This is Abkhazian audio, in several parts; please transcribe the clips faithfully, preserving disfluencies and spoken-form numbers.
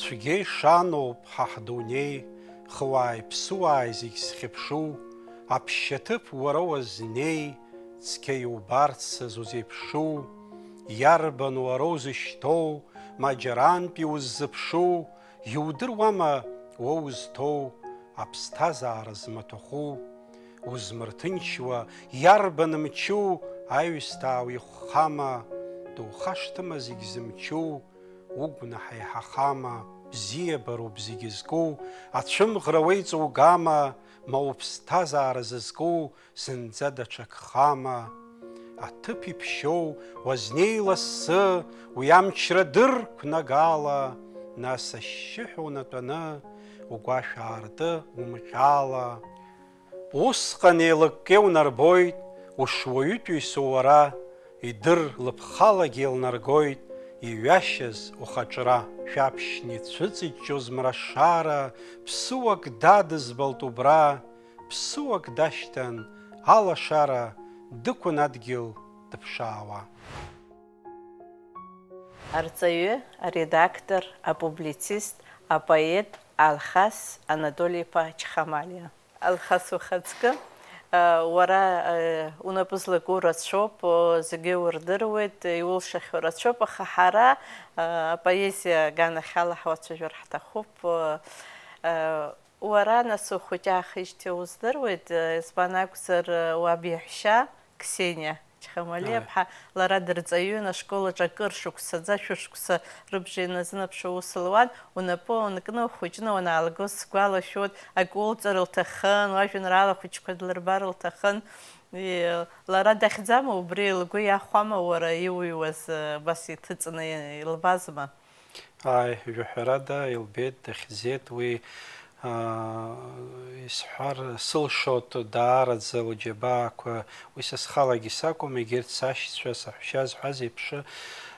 Цәгьа ишаноуп ҳа ҳдунеи, хыуааи ԥсыуааи зегь зхьыԥшу, аԥшьаҭыԥ уара уазнеи, цқьа иубарц сызузеиԥшу, иарбан уара узышьҭоу, ма џьарантәи уззыԥшу, иудыруама уа узҭоу, аԥсҭазаара змаҭәахәу? Узмырҭынчуа иарбан мчу, аҩсҭаа уихәхама, духашҭыма зегь зымчу, угәнаҳа иаҳахама, бзиабароуп зегь зку, ацәымӷра уеиҵугама, ма уԥсҭазаара зызку зынӡа даҽакхама? Аҭыԥ иԥшьоу уазнеи лассы, уи амчра дырқәнагала, нас ашьшьыҳәа унатәаны, угәашә аартны умҟьала. Усҟан еилыкка унарбоит ушуаҩытәыҩса уара, идыр лыԥхалагьы еилнаргоит иҩашьаз ухаҿра. Шәаԥшьны ицәыҵыҷҷоз мрашара, ԥсыуак дадызбалт убра, ԥсыуак дашьҭан алашара, дықәын адгьыл дыԥшаауа. Арҵаҩы, аредактор, апублицист, апоет Алхас Анатоли-иԥа Чхамалиа. Алхас, ухаҵкы, а, уара, а, унапы злаку рацәоуп, а, зегьы урдыруеит, иулшахьоу рацәоуп, аха ҳара, а, апоезиа аганахьала ҳуацәажәар ҳҭахуп. А, а, уара, нас, ухәыҷы аахижьҭеи уздыруеит, а, избан акәзар, а, уаб иаҳәшьа Ксениа Чхамалиаԥҳа, лара дырҵаҩын, ашкол аҿы акыр шықәсаӡа, шәышықәса рыбжа иназынаԥшуа аус луан, унапы ункны ухәыҷны уанаалгоз сгәалашәоит, акы улҵыр лҭахын, уажәеинраала хәыҷқәа длырбар лҭахын. И-, лара дахьӡама, убри лгәы иахәама, уара иуҩуаз, э, абас иҭыҵны илбазма? Ааи, жәаҳәарада илбеит, дахьӡеит уи, аа, исҳәар сылшоит, даараӡа лџьабаақәа, уи са схалагьы сакәым, егьырҭ сашьцәа, саҳәшьа зҳәаз еиԥш,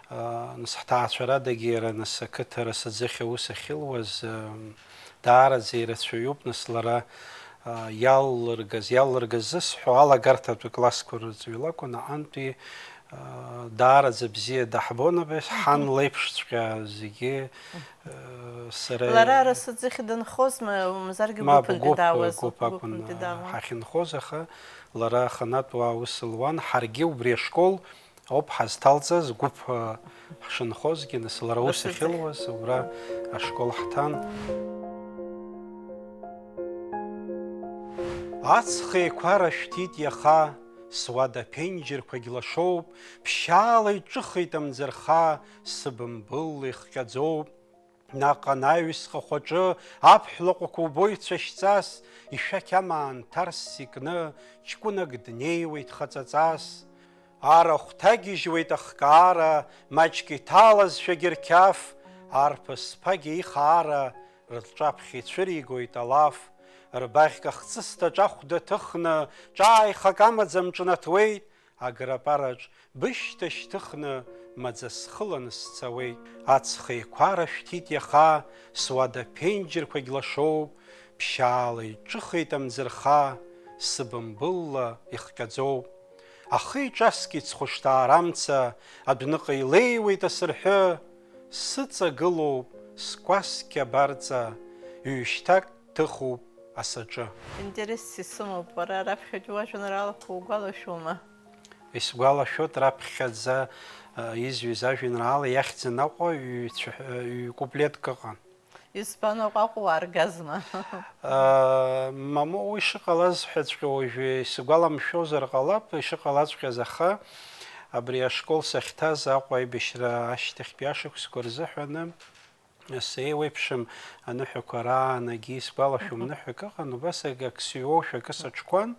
аа, нас ҳҭаацәарадагьы иара нас ақыҭа Арасаӡыхь аус ахьылуаз, аа, даараӡа ирацәаҩуп, нас лара, аа, иаллыргаз, иаллыргаз зысҳәо алагарҭатәи классқәа рырҵаҩы лакәын, аҟантәи Даараӡа бзиа даҳбон абас, ҳан леиԥшҵәҟьа зегьы, сара. Лара Арасаӡыхь дынхозма, мамзаргьы Мап, гәыԥынтәи гәыԥ, даауаз? Гәыԥ акәын, гәыԥынтәи даауан. Ҳахьынхоз, аха лара аханатә уаа аус луан, ҳаргьы убри ашкол ауп ҳазҭалҵаз, гәыԥ, ҳшынхозгьы, нас лара аус Арасаӡыхь ахьылуаз, убра ашкол ҳҭан. Аҵх еиқәара шәҭит иаха, суада ԥенџьырқәагь лашоуп, ԥшьаала иҿыхеит амӡырха, сыбымбылла ихҟьаӡоуп. Наҟ анаҩс хахәаҿы аԥҳә лаҟәқәа убоит цәашьҵас, ишәақь амаан ҭарс икны, ҷкәынак днеиуеит хаҵаҵас. Арахә ҭагьежьуеит ахкаара, маҷк иҭалазшәагь рқьаф, арԥыс ԥагьа ихаара, рылҿаԥхьа ицәыригоит алаф, рбаӷьк ахҵысҭа ҿахәда ҭыхны, ҿааихак амаӡам ҿнаҭуеит, аграпараҿ бышьҭа шьҭыхны, маӡа схыланы сцауеит. Аҵх еиқәара шәҭит иаха, суада ԥенџьырқәагь лашоуп, ԥшьаала иҿыхеит амӡырха, сыбымбылла ихҟьаӡоуп. Ахы иҿаскит схәышҭаара амца, адәныҟа илеиуеит асырҳәы, сыҵагылоуп скәасқьа абарҵа, ҩышьҭак ҭыхуп асаҿы. Интересс исымоуп, уара раԥхьатәи уажәеинраалақәа угәалашәома? Исгәалашәоит, раԥхьаӡа, а, изҩыз ажәеинраала иахьӡын Аҟәа ҩцәа-, ҩ-куплетк ыҟан. Избан, Аҟәа уааргазма? Мамоу, уи шыҟалаз ҳәаҵәҟьа уажәы исгәаламшәозар ҟалап, ишыҟалаҵәҟьаз, аха абри ашкол сахьҭаз Аҟәа аибашьра ашьҭахьтәи ашықәсқәа рзыҳәаны, сеиуеиԥшым аныҳәақәа раанагьы исгәалашәом. Мгм. Ныҳәак ыҟан, убас ак-, ак сыҩуоушәа акы саҿқәан,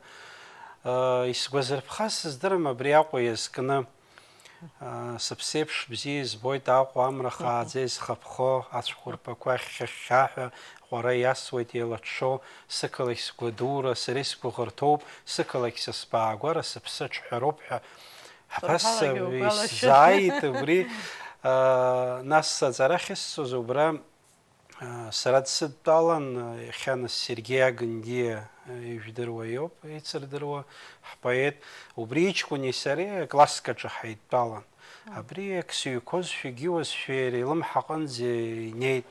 исгәазырԥхаз сыздырам, абри Аҟәа иазкны. Сыԥсеиԥш бзиа избоит Аҟәа, амра хааӡа изхаԥхо, ацәқәырԥақәа ахьхьа-хьхьаҳәа ҟәара иасуеит еилаҽҽо, сықалақь сгәадура, сара исгәыӷырҭоуп, сықалақь са сбаагәара, сыԥсы аҿҳәароуп ҳәа. Абас Сурҳалагьы угәалашәоит. Исзааит убри, а, нас аҵара ахьысҵоз убра. Сара дсыдтәалан, иахьа нас Сергеи Агындиа, ижәдыруа иоуп, еицырдыруа ҳпоет. Убри иҷкәыни сареи акласск аҿы ҳаидтәалан. Мм. Абри ак сыҩқәозшәагьы иуазшәа иара илымҳа аҟынӡа инеит.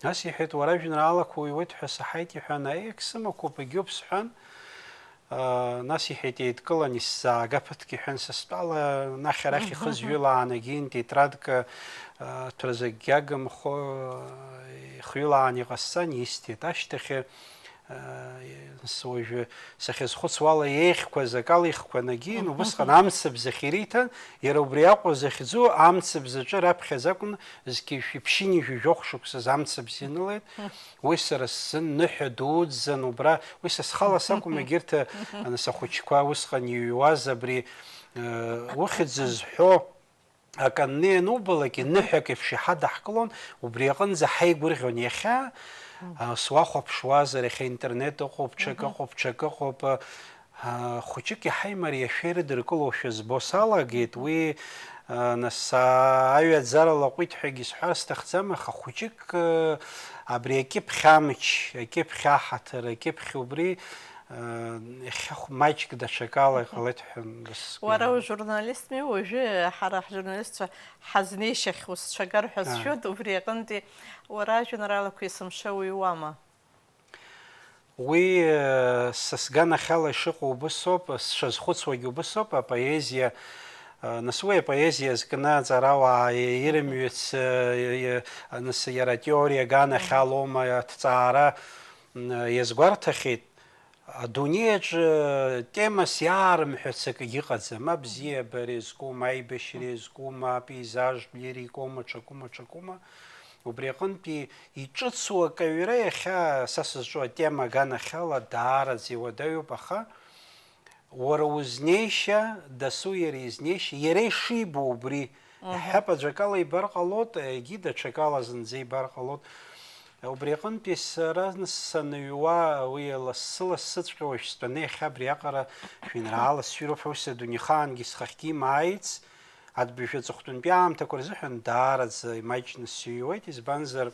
Нас иҳәеит, уара ажәеинраалақәа уҩуеит ҳәа саҳаит, иҳәан, аиеи, егьсымақәоуп, егьуп, сҳәан. Нас иҳәеит, еидкылан исзаага ԥыҭк, иҳәан, са стәала, анахь арахь ихызҩылаан, егьин тетрадк ҭәразакгьы агымхо ихҩылаан иҟасҵан, исҭеит. Ашьҭахь, Нас уажәы сахьазхәыцуа ала, еиӷьқәаз акала ихқәа нагин, убысҟан амцабз ахь ириҭан, иара убри Аҟәа захьӡу амцабз аҿы раԥхьаӡа акәын, зқьи жәшәи ԥшьынҩажәи жәохә шықәсаз амцабз ианылеит. Уи сара сзын ныҳәа дуӡӡан убра, уи са схала сакәым, егьырҭ, нас, ахәыҷқәа усҟан иҩуаз абри, э, ухьӡ зҳәо, аканны ианубалак, иныҳәак еиԥш иҳадаҳкылон, убри аҟынӡа ҳаигәырӷьон. Иахьа, а, суахәаԥшуазар, иахьа интернет ыҟоуп, ҽак ыҟоуп, ҽак ыҟоуп, а, хәыҷык иаҳа имариашәа ирыдыркылошәа збо салагеит. Уи, а, нас, а, аҩаӡара лаҟәит ҳәагьы сҳәар сҭахӡам, аха хәыҷык, а, абри акьыԥхь амч, акьыԥхь аҳаҭыр, акьыԥхь убри, Иахьа хә-, маҷк даҽакала иҟалеит ҳәа дысгәы-, Уара ужурналистми, уажәы ҳара ҳжурналистцәа ҳазнеишьахь ус цәагар ҳәа Аа. сшәоит, убри аҟынтәи уара ажәеинраалақәа есымша уҩуама? Уи, э, са сганахьала ишыҟоу убысоуп, сшазхәыцуагьы убысоуп, апоезиа, э, нас уи апоезиа зкны аҵарауаа ирымҩыц, э, э, нас иара атеориа аганахьалоума, аҭҵаара, м, иазгәарҭахьеит. Адунеи аҿы темас иаарымҳәац акгьы ыҟаӡам, абзиабара иазкума, аибашьра иазкума, апейзаж лирикоума, ҽакума, ҽакума. Убри аҟынтәи иҿыцу акы аҩра иахьа са сызҿу атема аганахьала даараӡа иуадаҩуп, аха уара узнеишьа, дасу иара изнеишьа, иара ишибо убри. Мгм. Иаҳҳәап, аӡәакала ибар ҟалоит, егьи даҽакала зынӡа ибар ҟалоит. Убри аҟынтәи сара саныҩуа, уи лассы-лассыҵәҟьа уажә стәаны иахьа абриаҟара жәеинраала сшәироуп ҳәа, ус адунеихаангьы схахьгьы имааиц, адбыжә аҵыхәтәантәи аамҭақәа рзыҳәан даараӡа имаҷны сыҩуеит, избанзар,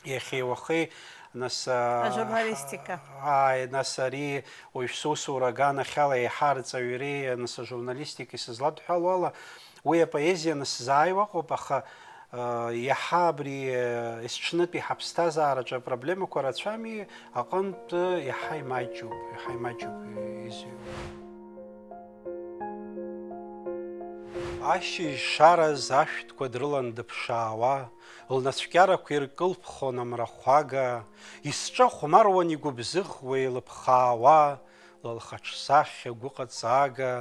иахьеи уахеи, нас, а, Ажурналистика. Ааи, нас ари уажә сусура аганахьала еиҳа арҵаҩреи, нас, ажурналистикеи сызладҳәало ала, уи апоезианы сзааиуа ыҟоуп, аха, а, иаҳа абри, а, есҽнытәи ҳаԥсҭазаараҿы апроблемақәа рацәами, аҟынтә иаҳа имаҷуп, иаҳа имаҷуп изҩуа. Ашьыжь шараз ашәҭқәа дрылан дыԥшаауа, лнацәкьарақәа иркылԥхон амрахәага, исҿахәмаруан игәыбзыӷуа еилыԥхаауа, лылхаҿсахьа гәыҟаҵага.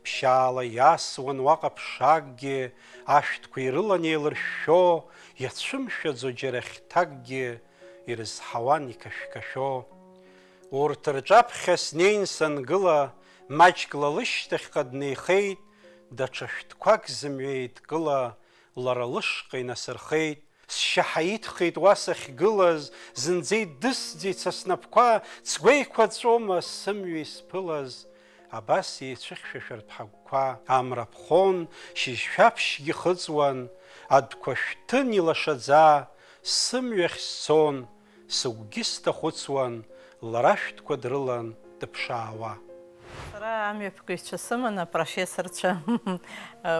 Ԥшьаала иасуан уаҟа ԥшакгьы, ашәҭқәа ирылан еилыршәшәо, иацәымшәаӡо џьара хьҭакгьы, ирызҳауан иқашәқашәо. Урҭ рҿаԥхьа снеин сангыла, маҷк ла лышьҭахьҟа днеихеит, даҽа шәҭқәак зымҩа еидкыла, лара лышҟа инасырхеит. Сшьа ҳаиҭхеит уа сахьгылаз, зынӡа идысӡеит са снапқәа, сгәеиқәаҵәома сымҩа исԥылаз, абас еицәыхьшәашәартә ҳагәқәа. Амра ԥхон, шьыжьшәаԥшьгьы хыҵуан, адәқәа шәҭын илашаӡа, сымҩахь сцон, сыгәгьы сҭахәыцуан, лара ашәҭқәа дрылан дыԥшаауа. Сара амҩаԥгаҩцәа сыман, апрофессорцәа.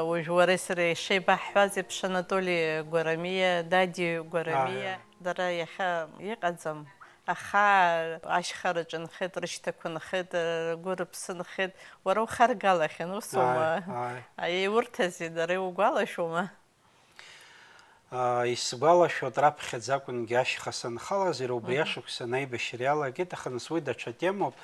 Уажә уареи сареи шеибаҳҳәаз еиԥш, Анатоли Гәарамиа, Дади Гәарамиа, Ааи. Дара иахьа иҟаӡам. Аха ашьхараҿы нхеит, рышьҭақәа нхеит, ргәы-рыԥсы нхеит. Уара ухаргалахьан, усоума? Ааи, ааи. Еиурҭази дара иугәалашәома? Аа, исгәалашәоит, раԥхьаӡа акәынгьы ашьха санхалаз, иара убри Мгм. ашықәсан аибашьра иалагеит, аха нас уи даҽа темоуп.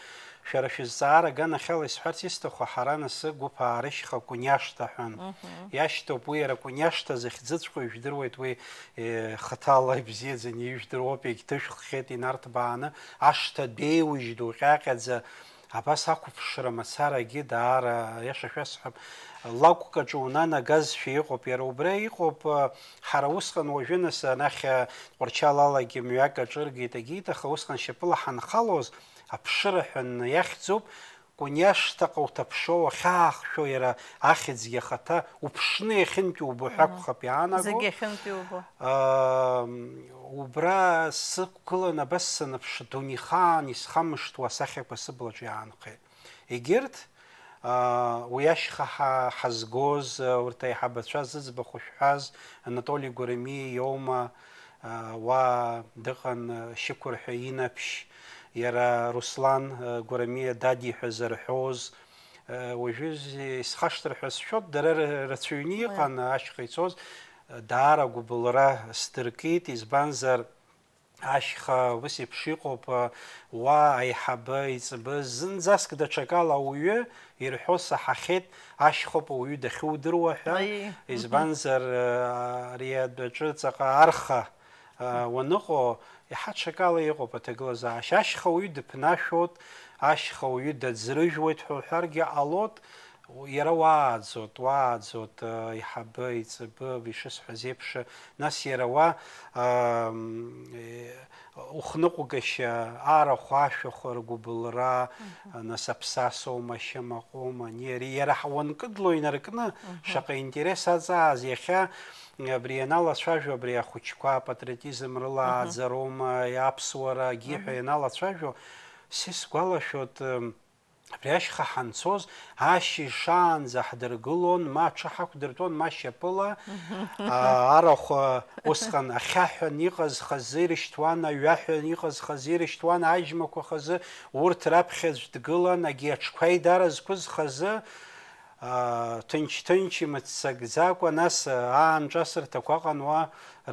Шәара шәызҵаара аганахьала исҳәарц исҭаху, ҳара нас гәыԥ аарышьха Кәыниашҭа ҳәан. Мгм. Иашьҭоуп уи, иара Кәыниашҭа захьӡыҵәҟьоу ижәдыруеит, уи, е, хаҭала ибзиаӡаны ижәдыруоуп, егьҭышәххьеит инарҭбааны, ашҭа дәеиужь ду ҟьаҟьаӡа, Абас ақәыԥшра мацарагьы даара, аиаша шәасҳәап, лакәк аҿы унанагазшәа иҟоуп. Иара убра иҟоуп, ҳара усҟан уажәы нас анахь Тҟәарчалалагьы мҩак аҿыргеит, агеит, аха усҟан шьапыла ҳанхалоз, аԥшыра ҳәа иахьӡуп, Кәыниашҭаҟа уҭаԥшуа уахьаахшәо иара ахьӡгьы ахаҭа уԥшны иахьынтәиубо ҳәа Мгм. акәхап иаанаго. Зегь иахьынтәиубо. Аа, убра сықәгылан абас саныԥш, дунеихаан исхамышҭуа асахьақәа сыблаҿы иаанхеит. Егьырҭ, аа, уи ашьха ҳа-, ҳазгоз, урҭ аиҳабацәа зыӡбахә шәҳәаз, Анатоли Гәарамиа иоума, уа дыҟан, Шьықәырҳәа Инаԥшь, иара Руслан, Гәрамиа Дади ҳәа зарҳәоз, уажәы исхашҭыр ҳәа сшәоит, дара рацәаҩны иҟан ашьха ицоз, даара агәыбылра сдыркит, избанзар, ашьха ус еиԥш иҟоуп, уа аиҳабы, иҵбы, зынӡаск даҽакала ауаҩы ирҳәо саҳахьеит, ашьхоуп ауаҩы дахьудыруа ҳәа, избанзар, ари адәаҿы ҵаҟа арха уаныҟоу, иаҳа ҽакала иҟоуп аҭагылазаашьа. Ашьха уаҩы дыԥнашәоит, ашьха уаҩы даӡрыжәуеит ҳәа уҳәаргьы ҟалоит, иара уааӡоит, уааӡоит, аиҳабы, аиҵбы, ишысҳәаз еиԥш, нас иара уа, ам, е, ухныҟәгашьа, арахә, ашәахәа, ргәыбылра, нас аԥсасоума, шьамаҟоума, ани, ари, иара ҳ-, уанкыдло инаркны, шаҟа интерес аҵааз, иахьа абри ианалацәажәо, абри ахәыҷқәа, апатриотизм рыла ааӡароума, аԥсуарагьы ҳәа ианалацәажәо, са исгәалашәоит, ам, абри ашьха ҳанцоз, ашьыжь шаанӡа ҳдыргылон, ма аҽы ҳақәдыртәон, ма шьапыла, аа, арахә, аа, усҟан ахьаҳәан иҟаз хазы ирышьҭуан, аҩаҳәан иҟаз хазы ирышьҭуан, аџьмақәа хазы, урҭ раԥхьаӡә дгылан, агьи аҽқәа аидара зқәыз хазы, аа, ҭынч-ҭынч имыццакӡакәа, нас, аа, аанҿасырҭақәа ыҟан уа,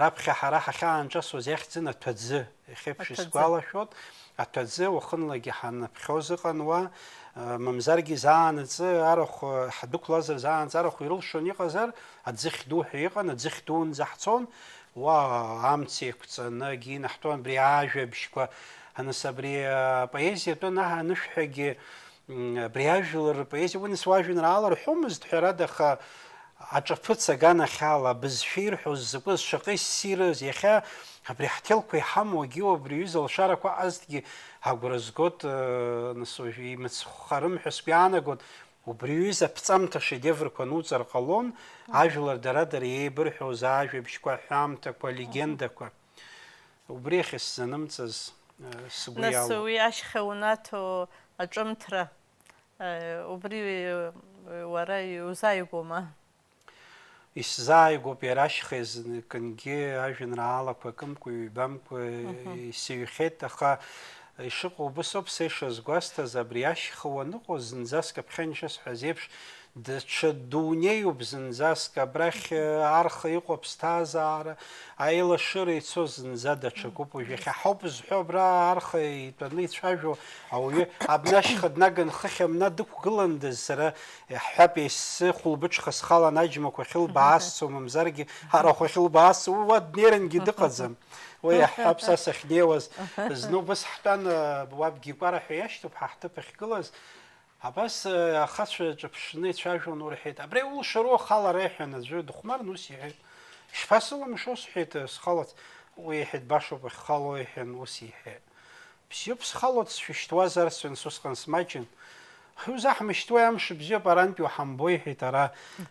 раԥхьа ҳара ҳахьаанҿасуаз иахьӡын аҭәаӡы. Иахьеиԥш исгәалашәоит, аҭәаӡы уахынлагьы ҳанаԥхьоз ыҟан уа, мамзаргьы заанаҵы арахә, ҳдәықәлазар заанаҵы арахә ирылшон иҟазар, аӡыхь ду ҳәа иҟан, аӡыхь дуунӡа ҳцон, уа амца еиқәҵаны акгьы инаҳҭон, абри ажәабжьқәа, нас абри апоезиатәы анаҳа анышәҳәагьы, м, абри ажәлар рпоезиа, уи нас уажәеинраала рҳәомызт, ҳәарада, аха аҿаԥыц аганахьала, абызшәа ирҳәоз закәыз, шаҟа иссирыз, иахьа абри ҳҭелқәа иҳамоу, агьи убри аҩыза алшарақәа аҟазҭгьы агәра згоит, ы, нас уажә имыцхәхарым ҳәа сгәы иаанагоит, убри аҩыза аԥҵамҭа шедеврқәа ануҵар ҟалон, ажәлар дара-дара иеибырҳәоз ажәабжьқәа, аҳәамҭақәа, алегендақәа. Убри ахьысзанымҵаз, ы, сгәы Нас иалоуп. Уи ашьха унаҭо аҿымҭра, ы, убри, ы, уара иузааигәоума? Исзааигәоуп иара ашьха изныкынгьы ажәеинраалақәа акымкәа-ҩбамкәа Мгм. исыҩхьеит, аха ишыҟоу убыс ауп, са ишазгәасҭаз, абри ашьха уаныҟоу зынӡаск аԥхьан ишысҳәаз еиԥш, даҽа дунеиуп зынӡаск, абрахь, э, арха иҟоу аԥсҭазаара, аилашыра ицо зынӡа даҽакуп. Уажә иахьа ҳауп зҳәо абра арха итәаны ицәажәо ауаҩы, абна ашьха днаган хыхь амна дықәгыландаз, сара иаҳҳәап, ессы хәылбыҽха схалан аџьмақәа ахьылбаасцо, мамзаргьы арахә ахьылбаасцо, уи уа днеирангьы дыҟаӡам. Уи иаҳҳәап, са сахьнеиуаз, зны убыс ҳтәан, уаб Гикәара ҳәа иашьҭоуп, ҳа ҳҭыԥ ахьгылаз, абас, ахацәа ҿыԥшны ицәажәон, урҳәеит, абра иулшару ахалара, иҳәан, аӡәы дыхәмарны ус иҳәеит. Ишԥасылымшо, сҳәеит, схалац. Уи иҳәеит, башоуп, уахьхало, иҳәан, ус иҳәеит. Бзиоуп, схалоит, сшәышьҭуазар, сҩын, сусҟан смаҷын. Ҳаҩыза ҳмышьҭуеи, амш бзиоуп, арантәи уҳамбои, иҳәеит, ара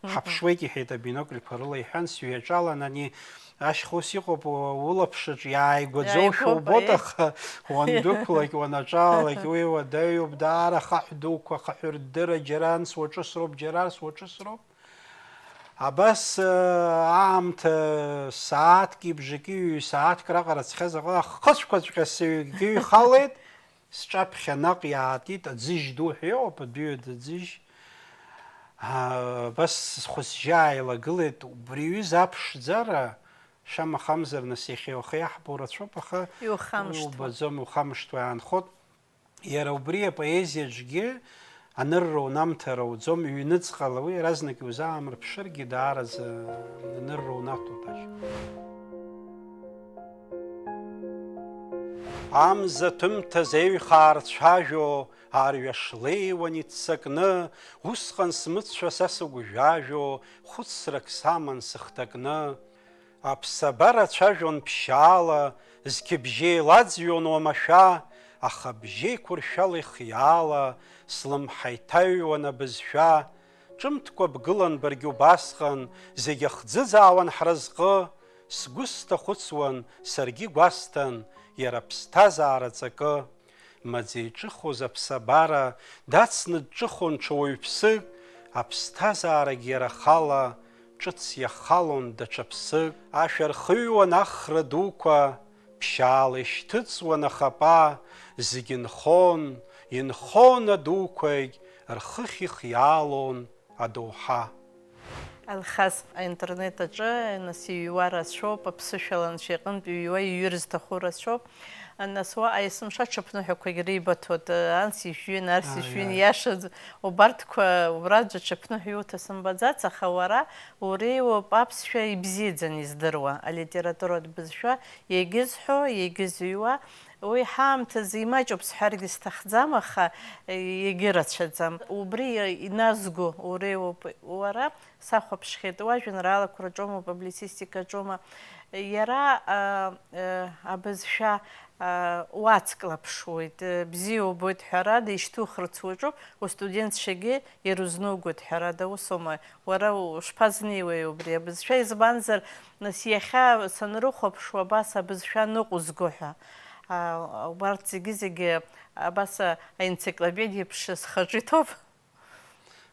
ҳаԥшуеит, иҳәеит, абинокльқәа рыла, иҳәан, сҩаҿалан, ани ашьха ус иҟоуп, у-, улаԥшаҿ иааигәаӡоушәа Иааигәоуп, убоит, еи. Аха уандәықәлак, уанаҿаалак, уи уадаҩуп, даара ахаҳә дуқәа, ахаҳәырддыра, џьара анс уаҿысроуп, џьара арс уаҿысроуп. Абас, э, аамҭа сааҭки бжаки, ҩ-сааҭк раҟара ацхьаз аҟны аххыцәқәаҵәҟьа сыҩгьы ҩхалеит, сҿаԥхьа наҟ иаатит, аӡыжь ду ҳәа иҟоуп, адәыҩада аӡыжь. Аа, абас схәыҷы ааилагылеит, убри аҩыза аԥшӡара, шамахамзар, нас иахьа иухы иаҳбо рацәоуп, аха Иухамышҭуа. Иубаӡом, иухамышҭуа иаанхоит. Иара убри апоезиаҿгьы анырра унамҭар ауӡом, ҩныҵҟала уи иаразнак иузаамырԥшыргьы, даараӡа анырра унаҭоит ашьха. Амза ҭәымҭаз еиҩхаа рцәажәо, арҩаш леиуан иццакны, усҟан смыцәа са сыгәжәажәо, хәыцрак саман сыхҭакны. Аԥсабара цәажәон ԥшьаала, зқьыбжьы еилаӡҩон уамашәа, аха бжьеиқәыршәала ихиаала, слымҳа иҭаҩуан абызшәа. Ҿымҭкәа бгылан баргьы убасҟан, зегь ахӡыӡаауан ҳразҟы, сгәы сҭахәыцуан, саргьы гәасҭан, иара аԥсҭазаара ҵакы. Маӡа иҿыхоз аԥсабара, дацны дҿыхон ҽа уаҩԥсык, аԥсҭазаарагь иара ахала, ҿыц иахалон даҽа ԥсык, ашәа рхыҩуан ахра дуқәа, ԥшьаала ишьҭыҵуан ахапа, зегь нхон, инхон адуқәагь, рхыхь ихиаалон адоуҳа. Алхас, аинтернет аҿы, нас, иҩуа рацәоуп, аԥсышәала анцәа иҟынтә иҩуа, иҩыр зҭаху рацәоуп. Нас уаҟа есымша аҽыԥныҳәақәагь рибаҭоит, анс ижәҩын, арс Ааи, ижәҩын, ааи. Иашаӡ-, убарҭқәа убраӡәы аҽыԥныҳәа иуҭо сымбаӡац, аха уара уреиуоуп аԥсшәа ибзиаӡаны издыруа, алитературатә бызшәа иагьызҳәо, иагьызыҩуа. Уи ҳаамҭазы имаҷуп сҳәаргьы сҭахӡам, аха егьырацәаӡам. Убри иназго уреиуоуп уара. Сахәаԥшхьеит, уажәеинраалақәа рҿоума, упублицистика аҿоума, иара, а, а, абызшәа, а, уацклаԥшуеит, а, бзиа убоит, ҳәарада, ишьҭухырц уаҿуп, устудентцәагьы ирызнугоит, ҳәарада, усоума, уара ушԥазнеиуеи убри абызшәа, избанзар, нас, иахьа санрыхәаԥшуа, абас абызшәа ныҟәызго ҳәа, а, убарҭ зегьы-зегьы абас аенциклопедиа еиԥш схаҿы иҭоуп.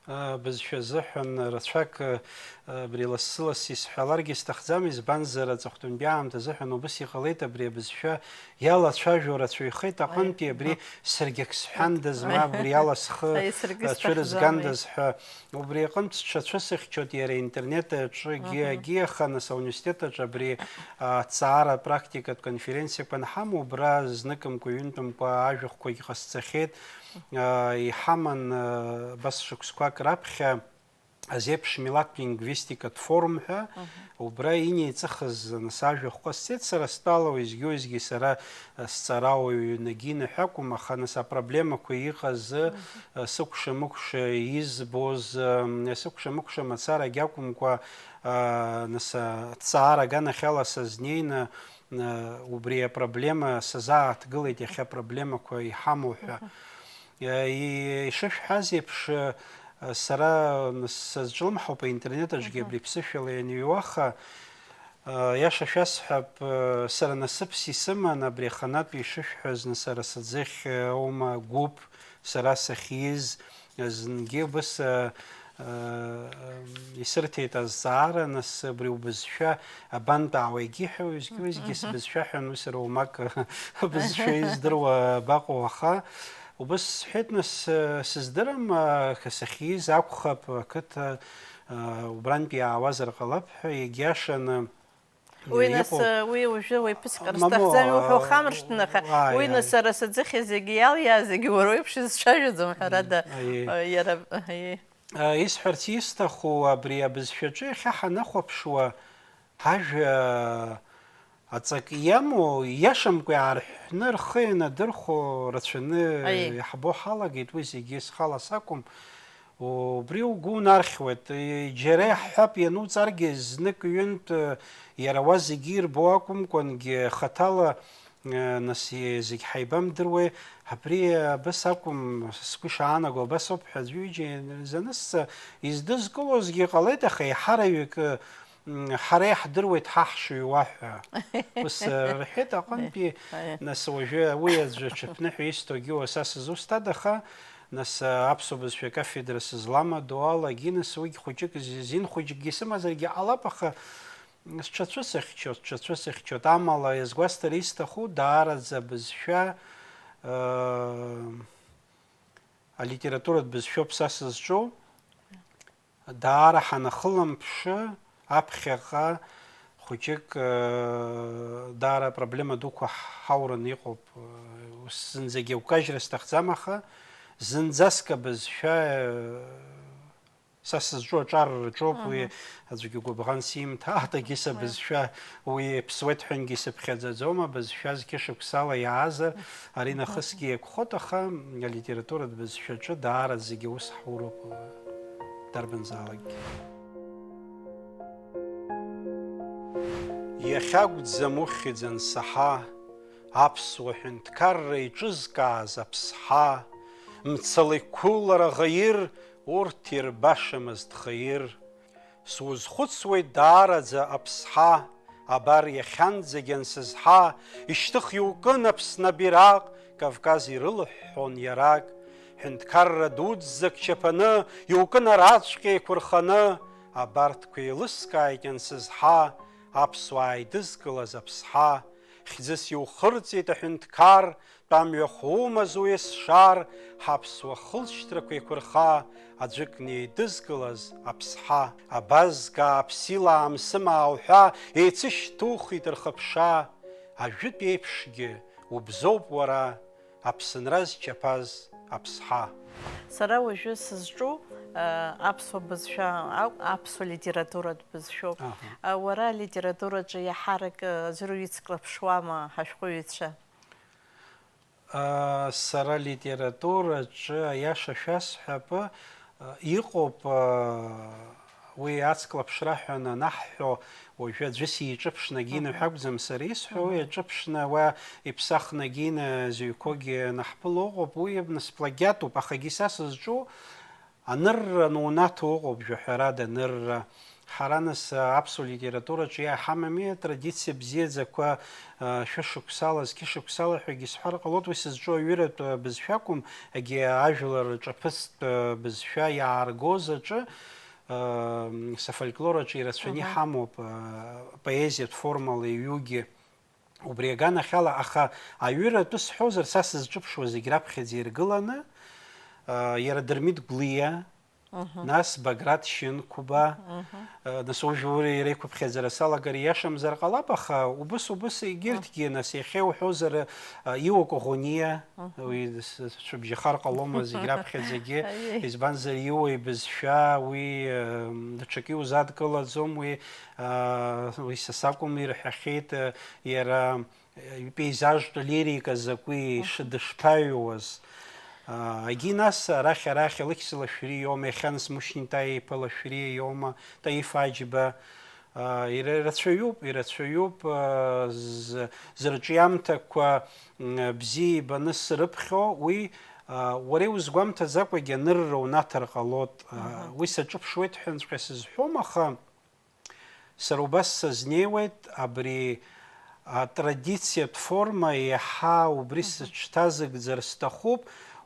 Абызшәа азыҳәан рацәак, абри лассы-ласс исҳәаларгьы сҭахӡам, избанзар, аҵыхәтәантәи аамҭа азыҳәан убыс иҟалеит абри абызшәа иалацәажәо рацәаҩхеит аҟынтәи, абри саргьы ак сҳәандаз, ма абри ала схы Аи, саргьы сҭахӡам, цәырызгандаз ҳәа. Убри аҟынтә сҽацәысыхьчоит иара интернет аҿы, егьи, егьи, аха нас ауниверситет аҿы абри, а, аҭҵаара практикатә конференциақәа анҳамоу, убра зныкымкәа, ҩынтәымкәа ажәахәқәагь ҟасҵахьеит. А, иҳаман, а, абас шықәсқәак раԥхьа азеиԥш милаҭтә лингвистикатә форум ҳәа, убра инеиҵыхыз аныс ажәахә ҟасҵеит, сара стәала уеизгьы-уеизгьы сара, а, сҵарауаҩ нагина ҳәа акәым, аха аныс апроблемақәа иҟаз, а, сыкәша-мыкәша избоз, а, сыкәша-мыкәша мацарагь акәымкәа, а, аныс аҭҵаара аганахьала сазнеины, а, убри апроблема сазааҭгылеит, иахьа апроблемақәа иҳамоу ҳәа. Мгм. А, и-, ишышәҳәаз еиԥш, а, сара, нас, сазҿлымҳауп аинтернет аҿгьы, мгм, абри ԥсышәала ианыҩуа, аха, а, иаша шәасҳәап, а, сара насыԥс исыман абри аханатә ишышәҳәаз, нас, сара саӡыхь, а, аума гәыԥ, сара сахьиз, зынгьы убыс, а, а, исырҭеит азҵаара, нас, абри убызшәа абантәаауа егьиҳәа, уеизгьы-уеизгьы, мгм, сбызшәа ҳәа, анус, сара уамак абызшәа издыруа абаҟоу, аха убыс сҳәеит, нас, а, сыздырам, а, сахьиз акәхап, ақыҭа, а, убрантәи иаауазар ҟалап ҳәа, иагьиашаны, Уи, нас, иҟоу, уи уажәы уаҩԥсык, мамоу, сҭахӡами уҳәо, а, ухамыршҭын, аха ааи, уи, нас, ааи, сара саӡыхь зегьы иалиаа, зегьы уара уеиԥш изцәажәаӡом, ҳәарада, аиеи, а, иара, аиеи. А, исҳәарц исҭаху, абри абызшәаҿы иахьа ҳанахәаԥшуа, ҳажәа аҵак иамоу, ииашамкәа иаарҳәны рхы ианадырхәо рацәаны, аиеи, иаҳбо ҳалагеит, уи зегьы схала сакәым. Убри угәы унархьуеит. Џьара иаҳҳәап, иануҵаргьы, знык-ҩынтә, иара уа зегьы ирбо акәымкәангьы, хаҭала, нас, зегь ҳаибамдыруеи, абри абас акәым, сгәы ишаанаго абас ауп ҳәа аӡәы-ҩыџьа ианырзанысҵа, издызкылозгьы ҟалеит, аха еиҳараҩык, м, ҳара иаҳдыруеит ҳа ҳшыҩуа ҳәа. Ус, э, рҳәеит аҟынтәи, аиеи, нас уажәы уи аӡәы аҽыԥныҳәа исҭогьы уа са сызусҭада, аха, нас, э, аԥсуа бызшәа акафедра сызламадоу алагьы, нас уигь хәыҷык зи-, зин хәыҷыкгьы сымазаргьы ҟалап, аха сҽацәысыхьчоит, сҽацәысыхьчоит. Амала, иазгәасҭар исҭаху, даараӡа абызшәа, э, алитературатә бызшәоуп са сызҿу. Даара ҳанахылымԥшы, аԥхьаҟа хәыҷык, э, даара апроблема дуқәа ҳаураны иҟоуп. Э, ус зынӡагьы агәкажьра сҭахӡам, аха зынӡаск абызшәа, э, са сызҿу аҿар рҿоуп, уи, мгм, аӡәгьы гәыбӷан симҭааит, егьыс, уи, абызшәа уи иаԥсуеит ҳәангьы сыԥхьаӡаӡом, абызшәа зқьышықәсала иаазар, ари, мгм, нахысгьы иакәхоит, аха алитературатә бызшәаҿы даара зегьы аус ҳуроуп, дарбанзаалакгьы. Иахьакәӡам ухьӡ ансаҳа, аԥсуа ҳәынҭқарра иҿызкааз аԥсҳа, мцала иқәылар аӷаир, урҭ ирбашамызт хаир. Сузхәыцуеит даараӡа аԥсҳа, абар иахьанӡагь ансызҳа, ишьҭых иукын Аԥсны абираҟ, Кавказ ирылыҳәҳәон иарак. Ҳәынҭқарра дуӡӡак чаԥаны, иукын араҵәҟьа еиқәырханы, Абарҭқәа еилыскааит иансызҳа, аԥсуаа еидызкылаз аԥсҳа. Хьӡыс иухырҵеит аҳәынҭқар, тәамҩахә умаз уесшар, ҳаԥсуа хылҵшьҭрақәа еиқәырха, аӡәыкны еидызкылаз аԥсҳа. Абазгаа, аԥсилаа, мсымаа уҳәа, еицышьҭухит рхыԥша. Ажәытә еиԥшгьы убзоуп уара, Аԥсынра зчаԥаз аԥсҳа. Сара уажәы сызҿу, э, аԥсуа бызшәа акә-, аԥсуа литературатә бызшәоуп. Аҳа. Э, уара алитератураҿы иаҳарак, э, аӡәыр уицклаԥшуама ҳашәҟәыҩҩцәа? Э, сара литератураҿы, аиаша шәасҳәап, э, иҟоуп, э, уи ацклаԥшра ҳәа анаҳҳәо, уажәы аӡәы сиҿыԥшны, агьина, мгм, ҳәа акәӡам сара исҳәо, уи, мгм, аҿыԥшны уа иԥсахны агьина зыҩқәоугьы анаҳԥыло ыҟоуп, уи нас плагиатуп, ахагьы са сызҿу анырра анунаҭо ыҟоуп, жәаҳәарада, анырра. Ҳара нас аԥсуа литератураҿы иаҳамами атрадициа бзиаӡақәа, а, шәышықәсала, зқьышықәсала ҳәагьы сҳәар ҟалоит, уи сызҿу аҩыратә бызшәа акәым, егьи ажәлар рҿаԥыцтә бызшәа иааргоз аҿы, са фольклор аҿы ирацәаны, мгм, иҳамоуп, поезиатә формала иҩугьы. Убри аганахьала, аха аҩыра атәы сҳәозар, са сызҿыԥшуа зегь раԥхьаӡа иргыланы, иара Дырмит Гәлиа, мгм, нас Баграт Шьынқәба, мгм, нас уажәы уи иара иқәыԥхьаӡара салагар ииашамзар ҟалап, аха убыс-убыс егьырҭгьы, мгм, нас иахьа иуҳәозар, Иуа Коӷониа, мгм, уи цәыбжьахар ҟалома зегь раԥхьаӡагьы, аиеи, избанзар, Иуа ибызшәа, уи, э, даҽакы иузадкылаӡом, уи, э, уи са сакәым, ирҳәахьеит, э, иара, э, ипейзажтә лирика закәи, мгм, шы-, дышԥаҩуаз. Э, егьи нас арахь-арахь Алықьса Лашәриа иоума, иахьаныс Мушьни Таиа иԥа Лашәриа иоума, Таиф Аџьба, Иара ирацәаҩуп, ирацәаҩуп, з-, зырҿиамҭақәа, м, бзиа ибаны срыԥхьо, уи, уара иузгәамҭаӡакәагьы анырра унаҭар ҟалоит. Мгм. Уи саҿыԥшуеит ҳәанҵәҟьа сызҳәом, аха сара убас сазнеиуеит, абри атрадициатә форма еиҳа убри, мгм, сыҽҭазыгӡар сҭахуп,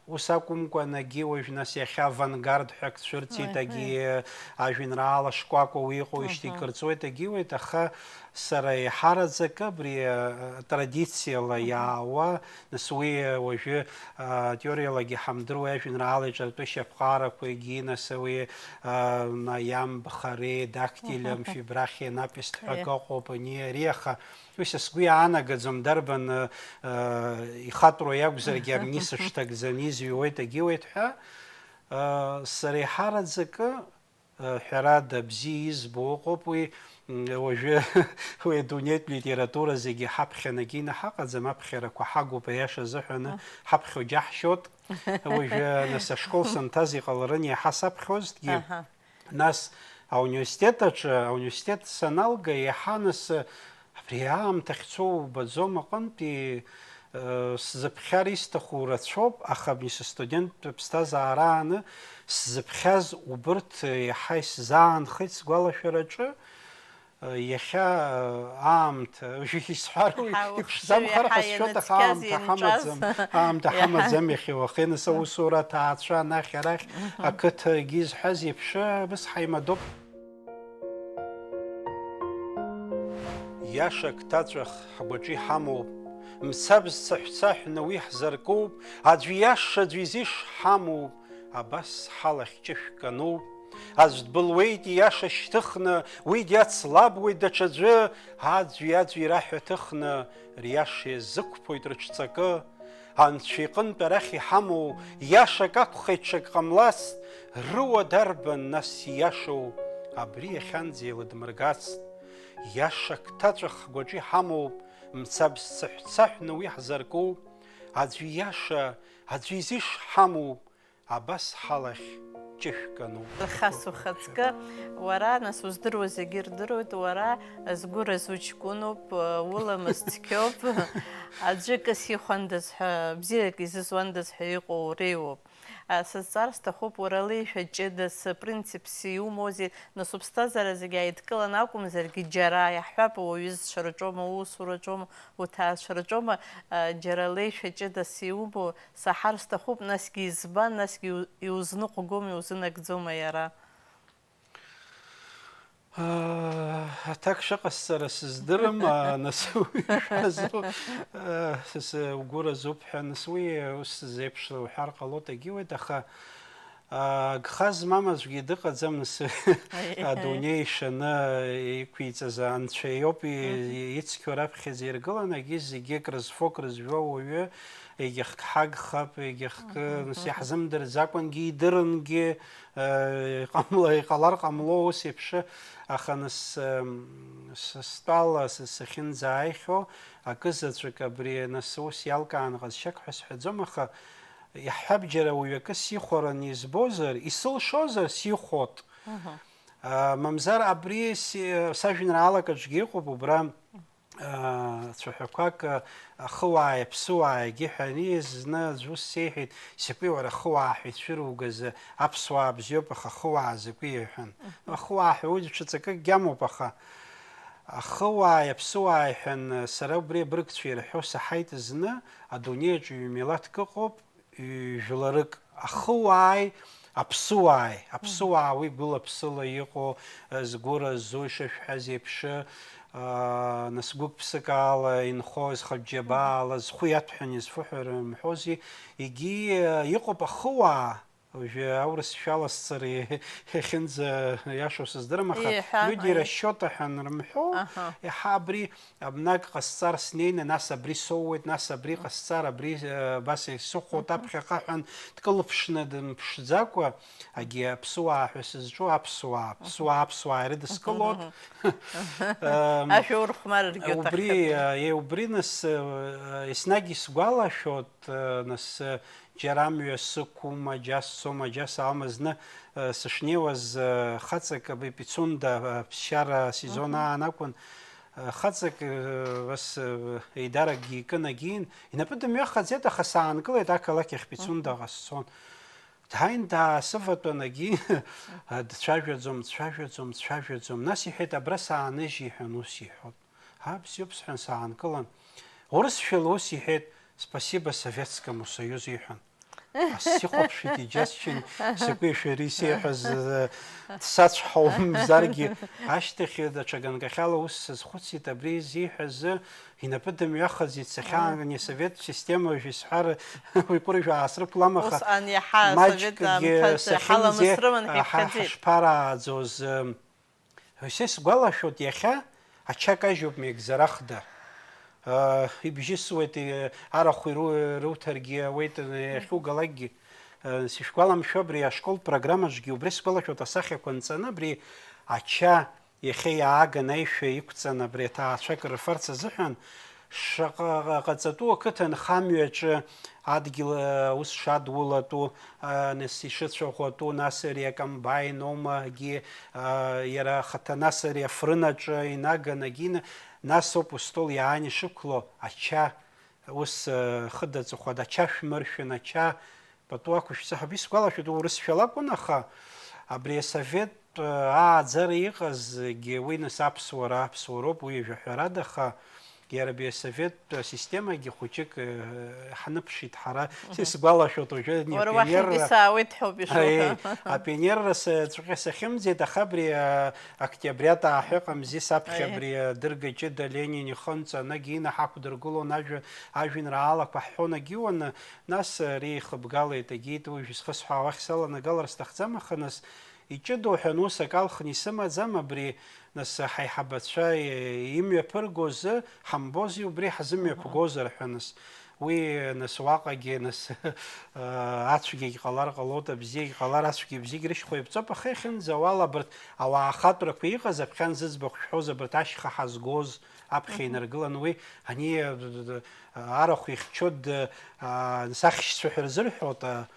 Ус акәымкәа, егьи уажә нас иахьа авангард ҳәа ак цәырҵит, егьи ажәеинраала шкәакәа уи иҟоуижьҭеи, аҳа, икырҵуеит, егьиуеит, аха сара еиҳараӡакы абри, а, традициала, аҳа, иаауа, нас уи, а, уажәы, а, теориалагьы ҳамдыруеи, ажәеинраала иҿартәышьа аԥҟарақәа, егьи нас уи, а, Маиам Бхаре, Дактилем, аҳа, Фибрахиа, Напист ҳәа, егьи, акы ыҟоуп, ани ари, аха Уи са сгәы иаанагаӡом, дарбан, э, ихатәроу иакәзаргьы, амни сышҭагӡаны изҩуеит, агьиуеит ҳәа. Э, сара еиҳараӡакы, э, ҳәарада, бзиа избо ыҟоуп уи, м, уажәы уи адунеитә литература зегьы ҳаԥхьа нагины ҳаҟаӡам, аԥхьарақәа ҳагуп, аиаша азыҳәаны, ҳаԥхьо џьаҳшьоит. Уажәы, нас, ашкол санҭаз иҟаларын иаҳа саԥхьозҭгьы. Аҳа. Нас ауниверситет аҿы, ауниверситет саналга, иаҳа нас, абри аамҭа ахьцо убаӡом аҟынтәи, э, сзыԥхьар исҭаху рацәоуп, аха абни сыстуденттә ԥсҭазаарааны сзыԥхьаз убырҭ иаҳа исзаанхеит сгәалашәараҿы, э, иахьа, э, аамҭа, исҳәар уи, аха уахшыҩ иԥшӡам, иаҳа хар ҟасшьоит, аха ианацәгьаз аамҭа инҵәаз. Ҳамаӡам, аамҭа, иаҳа, ҳамаӡам иахьа уахены, са усура аҭаацәа анахь арахь, мгм, ақыҭагьы изҳәаз еиԥш, абыс ҳаимадоуп. Иаша ҭаҵәах ҳгәаҿы иҳамоуп, мцабз цаҳәцаҳәны уи ҳзаркуп, аӡә иаша, аӡә изиш ҳамоуп, абас ҳалахь ҷышәк ануп. Аӡә дбылуеит ииаша шьҭыхны, уи диацлабуеит даҽаӡәы, аӡәи-аӡәи раҳәа ҭыхны, риаша иазықәԥоит рыҽҵакы. Анцәа иҟынтә арахь иҳамоу иашак акәхеит, ҽак ҟамлацт, рыуа дарбан нас ииашоу, абри иахьанӡа еилыдмыргацт. Иашак ҭаҵәах ҳгәаҿы иҳамоуп, мцабз цаҳәцаҳәны уи ҳзаркуп. Аӡәы ииаша, аӡәы изиш ҳамоуп, Абас ҳалахь ҷышәк ануп. Алхас, ухаҵкы, уара, нас, уздыруа зегьы ирдыруеит, уара згәы разу ҷкәыноуп, уламыс цқьоуп, аӡәы акы сихәандаз ҳәа, бзиак изызуандаз ҳәа иҟоу уреиуоуп. Сызҵаар сҭахуп, уара леишәа ҷыдас, принципс иумоузеи, нас уԥсҭазаара зегьы ааидкыланы акәымзаргьы, џьара иаҳҳәап, уаҩы зҽырҿоума, уусураҿоума, уҭаацәараҿоума, џьара леишәа ҷыдас иумоу, Саҳар сҭахуп, насгьы избан, насгьы иу-, иузныҟәгома, иузынагӡома иара? Аҭак шыҟасҵара сыздырам, нас уи шәазу, сгәы разуп ҳәа, нас уи ус зеиԥшроу уҳәар ҟалоит, егьиуеит, аха агха змам аӡәгьы дыҟаӡам, нас адунеи ишаны иқәиҵаз анцәа иоуп ицқьоу раԥхьаӡа иргылан, егьи зегьы крызфо, крызжәуа уаҩы, егьахк ҳагхап, егьахк, нас иаҳзымдырӡакәангьы идырынгьы, Э, иҟамла-, иҟалар ҟамло ус еиԥш, аха нас, м, с-, стәала с-, сахьынӡааихьоу акызаҵәык абри нас ус иалкааны ҟазшьак ҳәа сҳәаӡом, аха иаҳҳәап, џьара уаҩ акы сихәараны избозар, исылшозар, сихәот. Мгм. А, мамзар абри си-, сажәеинраалак аҿгьы иҟоуп, убра цәаҳәақәак, ахыуааи аԥсыуааи егьи ҳәа аниз, зны аӡә ус сеиҳәеит, закәи уара ахыуаа ҳәа ицәыругаз, аԥсуаа бзиоуп, аха ахыуаа закәи иҳәан. Ахыуаа ҳәа уи ҽаҵакыкгьы амоуп, аха ахыуааи аԥсыуааи ҳәан сара убри абыргцәа ирҳәо саҳаит зны, адунеи аҿы ҩ-милаҭк ыҟоуп, ҩ-, жәларык, ахыуааи аԥсыуааи, аԥсыуаа уи гәыла-ԥсыла иҟоу, згәы разу, ишышәҳәаз еиԥш, нас гәык-ԥсык ала инхо, зхатә џьабаала, зхәы иаҭәҳәан изфыҳәо рымҳәози, егьи, иҟоуп ахыуаа, уажәы аурысшәала сцар иахьынӡа иашоу сыздырам, аха люди расчёта ҳәа анрымҳәо, иаҳа абри Абнак ҟасҵар снеины, нас абри соуеит, нас абри ҟасҵар, абри, э, абас исыхәоит, аԥхьаҟа ҳәан дкылԥшны дымԥшӡакәа, агьи аԥсуаа ҳәа сызҿу аԥсуаа, аԥсуаа, аԥсуаа ирыдыскылоит. Эм, Ашәа урхәмарыргьы убри, уҭаххеит. Э, е, убри нас, э, еснагь исгәалашәоит, э, нас, э, џьара амҩа сықәума, џьа сцома, џьа саауама, зны, э, сышнеиуаз, э, хаҵак абри Пицунда, э, ԥсшьара сезон аан акәын, Хаҵак, э, ас, э, еидаракгьы икын, агьиин, инапы дымҩахаӡеит, аха саанкылеит ақалақь ахь, Пицундаҟа сцон. Дҳаин даасыватәан, агьиин, дцәажәаӡом, дцәажәаӡом, дцәажәаӡом. Нас иҳәеит, абра сааныжь, иҳәан, ус иҳәон. А, бзиоуп, сҳәан, саанкылан. Урысшәала ус иҳәеит, спасибо Советскому Союзу, иҳәан. Сихәаԥшит, иџьасшьан, сакәи шәареи сеиҳәаз, э, дсацәҳауамзаргьы, ашьҭахь даҽа ганкахьала ус сазхәыцит, абри зиҳәаз инапы дымҩахаӡеит, сахьаанганы асовет система уажә исҳәар, уи кәыржә аасрықәлам, аха Усҟан иаҳа асовет маҷкгьы аамҭазы сахьынӡе, ҳаламыс рыман ҳа ҳәа иԥхьаӡеит. Ҳашԥарааӡоз, э, Ҳәа сгәалашәоит, иахьа ача кажьуп Мегзарахда. Ибжьысуеит, арахә иру-, руҭаргьы ауеит, иахьугалакгьы. Сышәгәаламшәо, абри ашкол программаҿгьы убри сгәалашәоит, асахьақәа нҵаны, абри ача иахьа иааган аишәа иқәҵаны, абри аҭаацәа акрырфарц азыҳәан, Шаҟа ҟаҵатәу ақыҭанхамҩаҿы адгьыл, э, ус шадулатәу, э, нас ишыцәаӷәатәу, нас ари акомбайн оумагьы, э, иара ахаҭа, нас ари афрын аҿы инаган агьины, нас ауп устол иаан ишықәло, ача, ус, э, хыда ҵыхәада ача шәмыршәын, ача Пату ақәышәҵа ҳәа исгәалашәоит, урысшәала акәын, аха абри асовет, э, ааӡара иҟазгьы уи нас аԥсуара, аԥсуароуп, уи ҩажәа ҳәарада, аха иара абри асовет асистемагьы хәыҷык, э, ҳныԥшит ҳара. Мгм. Сгәалашәоит уажәы Уара уахьынтәи апионерра саауеит ҳәоуп ишуҳәо. Аи, апионерра саҵәҟьа сахьымӡеит, аха абри, э, октиабриат ааҳәа ыҟамзи, саԥхьа Аи. абри, э, Дырга ҷыда Ленин ихы нҵаны, Гина ҳақәдыргылон ажәа, ажәеинраалақәа ҳҳәон, агьиуаны, Нас ари ихыбгалеит, агьеит, уажә исхысҳәаауа ахь саланагалар сҭахӡам, аха нас иҷыдоу ҳәа ус акы алхны исымаӡам, абри, нас, ҳаиҳабацәа имҩаԥыргозы, ҳамбози, убри ҳзымҩаԥгозар ҳәа, нас, уи, нас, уаҟагьы, нас, ацәгьагь ҟалар ҟалоит, абзиагь ҟалар, ацәгьеи абзиагьы рышьхәа иаԥҵоуп, аха иахьынӡауала абарҭ ауаа ахатәрақәа иҟаз, аԥхьа нзыӡбахә шәҳәоз, абарҭ ашьха ҳазгоз, аԥхьа инаргыланы уи, ани, арахә ихьчо д-, а, сахьшьцәа ҳәа рзырҳәоит, а,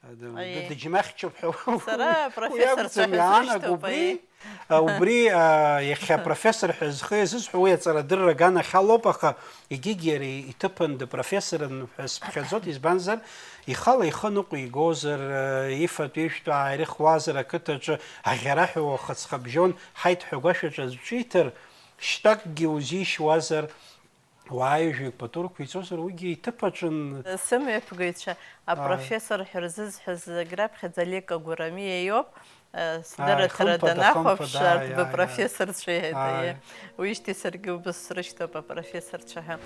д-, Аиеи. д-, дыџьмахьчоуп ҳәа. Сара Уи профессорцәа акәӡам, ҳәа иаанагоу срышьҭоуп, убри, аиеи. а, убри, а, иахьа профессор ҳәа зхы иазысҳәо уи аҵарадырра аганахьалоуп, аха егьигьы иара иҭыԥан дыпрофессорын ҳәа сыԥхьаӡоит, избанзар, ихала ихы ныҟәигозар, а, ифатә-ижәтә ааирыхуазар, ақыҭаҿы аӷьараҳәа уахыҵхабжьон ҳаит ҳәа агәашәаҿы аӡә ҿиҭыр, шьтәакгьы узишьуазар, Уааҩажәаҩык пату рықәиҵозар, уигьы иҭыԥ аҿын. Сымҩаԥгаҩцәа, Ааи. апрофессор ҳәа рзызҳәаз зегь раԥхьаӡа Лека Гәырами иоуп. Ааи, Сдырраҭара хымԥада, данахәаԥш, хымԥада, ааи, арҭ ааи, ааи. быпрофессорцәа иҳәеит, Ааи. аиеи. Уижьҭеи саргьы убыс срышьҭоуп апрофессорцәа ҳәа.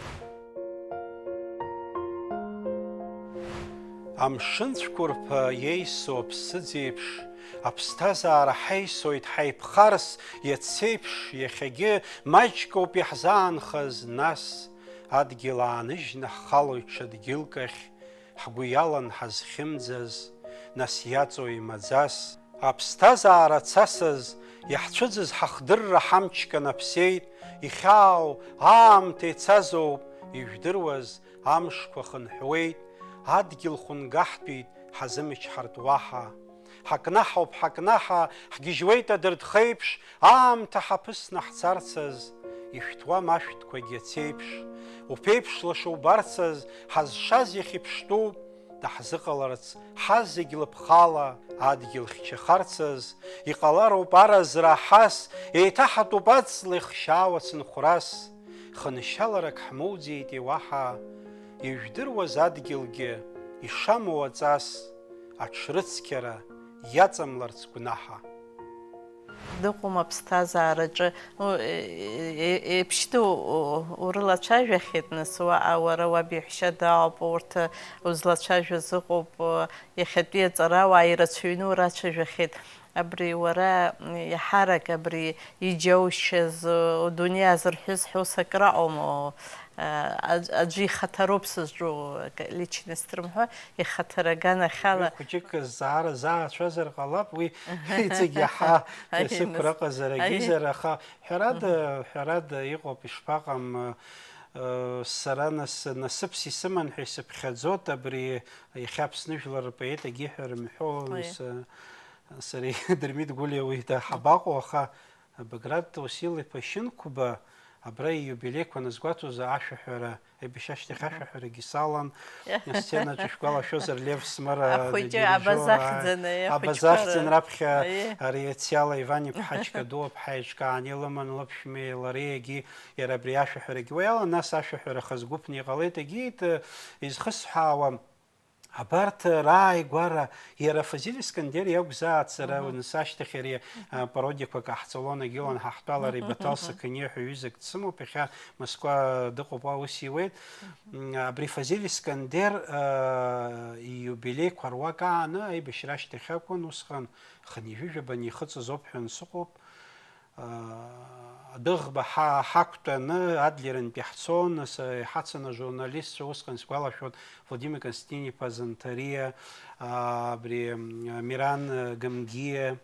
Амшын цәқәырԥа иеисо аԥсыӡ еиԥш, аԥсҭазаара ҳаисоит ҳаиԥхарс, иацеиԥш, иахьагьы маҷк ауп иаҳзаанхаз, нас, адгьыл ааныжьны ҳхалоит ҽа дгьылк ахь, ҳгәы иалан ҳазхьымӡаз, нас иаҵои маӡас? Аԥсҭазаара цасаз, иаҳцәыӡыз ҳахдырра ҳамч канаԥсеит, ихьаау аамҭа ицазоуп, ижәдыруаз амшқәа хынҳәуеит, адгьыл хәынгаҳтәит, ҳазымчҳартә уаҳа. Ҳакнаҳауп, ҳакнаҳа, ҳгьежьуеит адырдхеиԥш, аамҭа ҳаԥысны ҳцарцаз, ишәҭуам ашәҭқәагь ацеиԥш. Уԥеиԥш лаша убарцаз, ҳазшаз иахьыԥштәу, даҳзыҟаларц, ҳазегь лыԥхала адгьыл хьчахарцаз, иҟалароуп аразра ҳас, еиҭаҳатәуп аҵла ихшьаау ацынхәрас. Хыншьаларак ҳмоуӡеитеи уаҳа, ижәдыруаз адгьылгьы ишамоу аҵас, аҽрыцқьара иаҵамларц гәнаҳа. Дыҟоума аԥсҭазаараҿы? Ну, е-, е-, еиԥшьтәы у-, у-, урылацәажәахьеит, нас, уаҟа уара уаб иаҳәшьа дааоуп, урҭ узлацәажәоз ыҟоуп, иахьатәи аҵарауаа ирацәаҩны урацәажәахьеит. Абри уара иаҳарак абри иџьоушьаз, удунеи азырҳәыз ҳәа ус акраҟоума? Аӡ-, аӡәы ихаҭароуп сызҿу, личность рымҳәо, ихаҭара аганахьала. Уи хәыҷык зҵаара заацәазар ҟалап, уи иҵегь иаҳа Аиеи, нас. сықәра ыҟазар Аиеи. агьызар, аха ҳәарада, ҳәарада иҟоуп, ишԥаҟам, э, сара нас, насыԥс исыман ҳәа исыԥхьаӡоит, абри иахьа Аԥсны жәлар рпоет егьиҳәа рымҳәо, Аиеи. нас, э, сареи Дырмит Гәлиа уи да ҳабаҟоу, аха Баграт Уасил-иԥа Шьынқәба абра ииубилеиқәа аназгәаҭоз ашәаҳәара, аибашьра ашьҭахь ашәаҳәарагьы салан, асценаҿы шәгәалашәозар, Лев Смыр, Ахәыҷы дирижиор, абазахьӡаны, ахәыҷқәа абазахьӡын ры-, раԥхьа аиеи. ари Ациала Иван-иԥҳа Чкадуа-ԥҳа еиҿкааны илыман, лыԥшәмеи лареи егьи иара абри ашәаҳәарагьы уа иалан, нас ашәаҳәара хазгәыԥны иҟалеит, егьиит, изхысҳәаауа, Абарҭ рааигәара иара Фазиль Искандер иакәзааит сара Мгм. нас ашьҭахь ари, а, пародиақәа каҳҵалон, агьылан ҳаҳтәалара Мгм. Ибаҭал Мгм. Сақыниа ҳәа ҩызак дсымоуп, иахьа Москва дыҟоуп, уа ус иуеит. Мгм. М, абри Фазиль Искандер, а, ииубилеиқәа руак ааны аибашьра ашьҭахь акәын, усҟан хынҩажәижәаба анихыҵыз ауп ҳәа сыҟоуп. Адәыӷба ҳа-, ҳақәтәаны Адлерынтәи ҳцон, нас, иҳацын ажурналистцәа, усҟан исгәалашәоит, Владимир Константин-иԥа Занҭариа, а, абри, м, Миран, а, Гамгиа,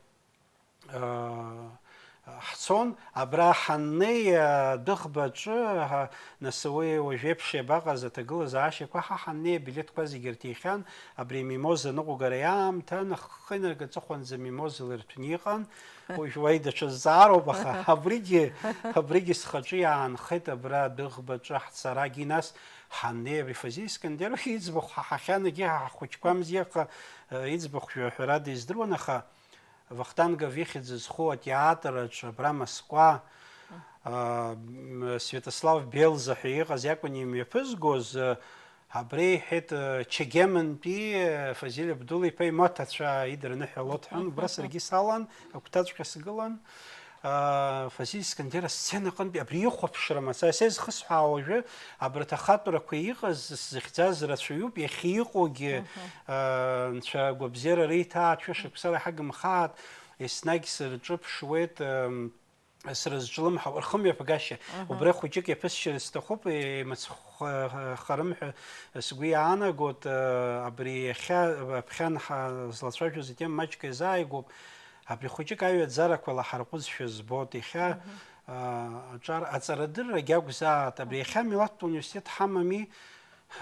а, ҳцон, абра ҳаннеи, адәыӷбаҿы, ҳа-, нас уи уажәеиԥш иабаҟаз аҭагылазаашьақәа, ҳа ҳаннеи абилеҭқәа зегьы рҭихьан, абри амимоза ныҟәгареи аамҭан, ахы инаркы аҵыхәанӡа амимозала ирҭәны иҟан, Уажә уаҩ даҽа зҵаароуп, аха абригьы, абригьы схаҿы иаанхеит, абра адәыӷбаҿы ҳцарагьы, нас ҳаннеи, абри Фазиль Искандеров иӡбахә ҳаҳахьан, егьи ҳа ҳхәыҷқәамзи, аха, э, иӡбахә жәаҳәарада издыруан, аха Вахтангов ихьӡ зху атеатраҿы, абра Москва, а, м, Свиатослав Белза ҳәа иҟаз иакәын имҩаԥызгоз, э, Абри иҳәеит, э, Чегемынтәи, э, Фазиль Абдул-иԥа имоҭацәа идырныҳәалоит ҳәа, убра саргьы салан, агәҭаҵәҟьа сгылан. Э, Фазиль Искандер асцена аҟынтәи абри ихәаԥшра мацара, са изхысҳәаауа уажәы, абарҭ ахатәрақәа иҟаз сзыхьӡаз рацәаҩуп, иахьа иҟоугьы, Мгм. э, Анцәа агәабзиара риҭааит, шәышықәсала иҳагымхааит, еснагь сырҿыԥшуеит, э, срызҿлымҳауа, рхымҩаԥгашьа. Мгм. Убра хәыҷык иаԥысшьыр сҭахуп, еимыцхәхарым ҳәа сгәы иаанагоит, э, абри иахьа, аԥхьан ҳа-, злацәажәоз атема маҷк иазааигәоуп. Абри хәыҷык аҩаӡарақәа лаҳарҟәызшәа збоит. Иахьа, Мгм. э, аҿар-, аҵарадыррагь акәзааит. Абри иахьа амилаҭтә университет ҳамами,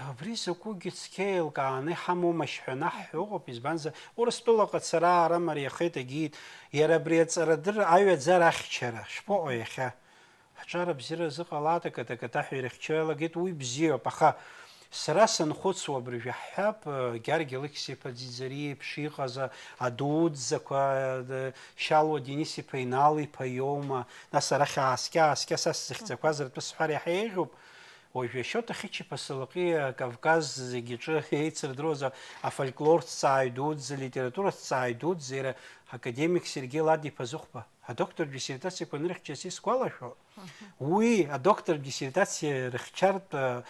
Абри закәугьы цқьа еилкааны иҳамоумашь ҳәа анаҳҳәо ыҟоуп, избанзар, Урыстәылаҟа ацара аара мариахеит, егьиит, иара абри аҵарадырра аҩаӡара ахьчара шԥаҟоу иахьа? Аҿар абзиара азы ҟалааит, аката-ката ҳәа ирыхьчо иалагеит, уи бзиоуп, аха сара санхәыцуа абыржәы ҳҳәап, Гьаргь Алықьса-иԥа Ӡиӡариа иеиԥш иҟаз, а-, адуӡӡақәа, а-, Шьалуа Денис-иԥа Инал-иԥа иоума, нас арахь ааскьа-ааскьа са сзыхьӡақәаз ртәы сҳәар иаҳа еиӷьуп. Уажәы Шьоҭа Хьыча-иԥа Салаҟиа Кавказ зегьы иҿы еицырдыруаз афольклорҭҵааҩ дуӡӡа, алитератураҭҵааҩ дуӡӡа иара академик Сергеи Ладиԥа Зыхәба адоктор диссертациақәа анырхьчаз исгәалашәо, уи адоктор диссертациа рыхьчартә, а,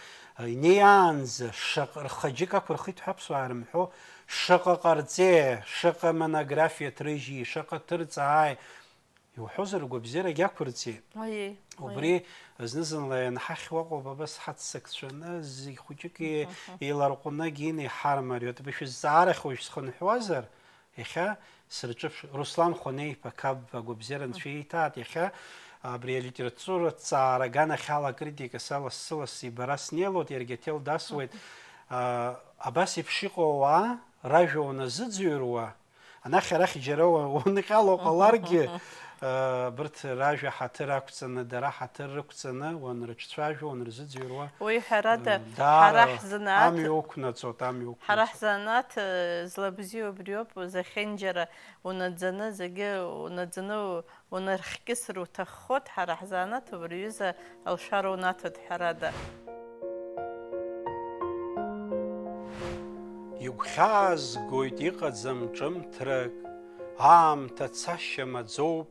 инеиаанӡа шаҟа рхаџьык ақәырхит ҳәа аԥсуаа ирымҳәо, шаҟа ҟарҵеи, шаҟа монографиа ҭрыжьи, шаҟа ҭырҵааи, иуҳәозар, агәабзиарагь ақәырҵеит. Аиеи, убри аиеи. Зны-зынла ианҳахьуа ыҟоуп, абас ҳаццакцәаны, зегь хәыҷык е-, еиларҟәны агьины иҳармариоит. Абыржә шәызҵаарахь уажә схынҳәуазар, иахьа сырҿыԥш-, Руслан Хәанеи-иԥа Қапба агәабзиара анцәа ииҭааит, иахьа абри алитератураҭҵаара аганахьала акритика салас-сылас ибара снеилоит, иаргьы аҭел дасуеит. А, абас еиԥш иҟоу ауаа ражәа уназыӡырҩуа, анахь-арахь џьара уа-, уанҟьало ҟаларгьы, а, абарҭ ражәа ҳаҭыр ақәҵаны, дара ҳаҭыр рықәҵаны, уанрыҿцәажәо, уанрзыӡырҩуа, уи, ҳәарада, а, даара ҳара ҳзанааҭ, амҩа уқәнаҵоит, амҩа уқәнаҵоит. Ҳара ҳзанааҭ, э, злабзиоу убриоуп, зехьынџьара унаӡаны, зегьы унаӡаны унархькьысыр уҭаххоит, ҳара ҳзанааҭ убри аҩыза алшара унаҭоит, ҳәарада. Игәхьаазгоит, иҟаӡам ҿымҭрак, аамҭа цашьа маӡоуп,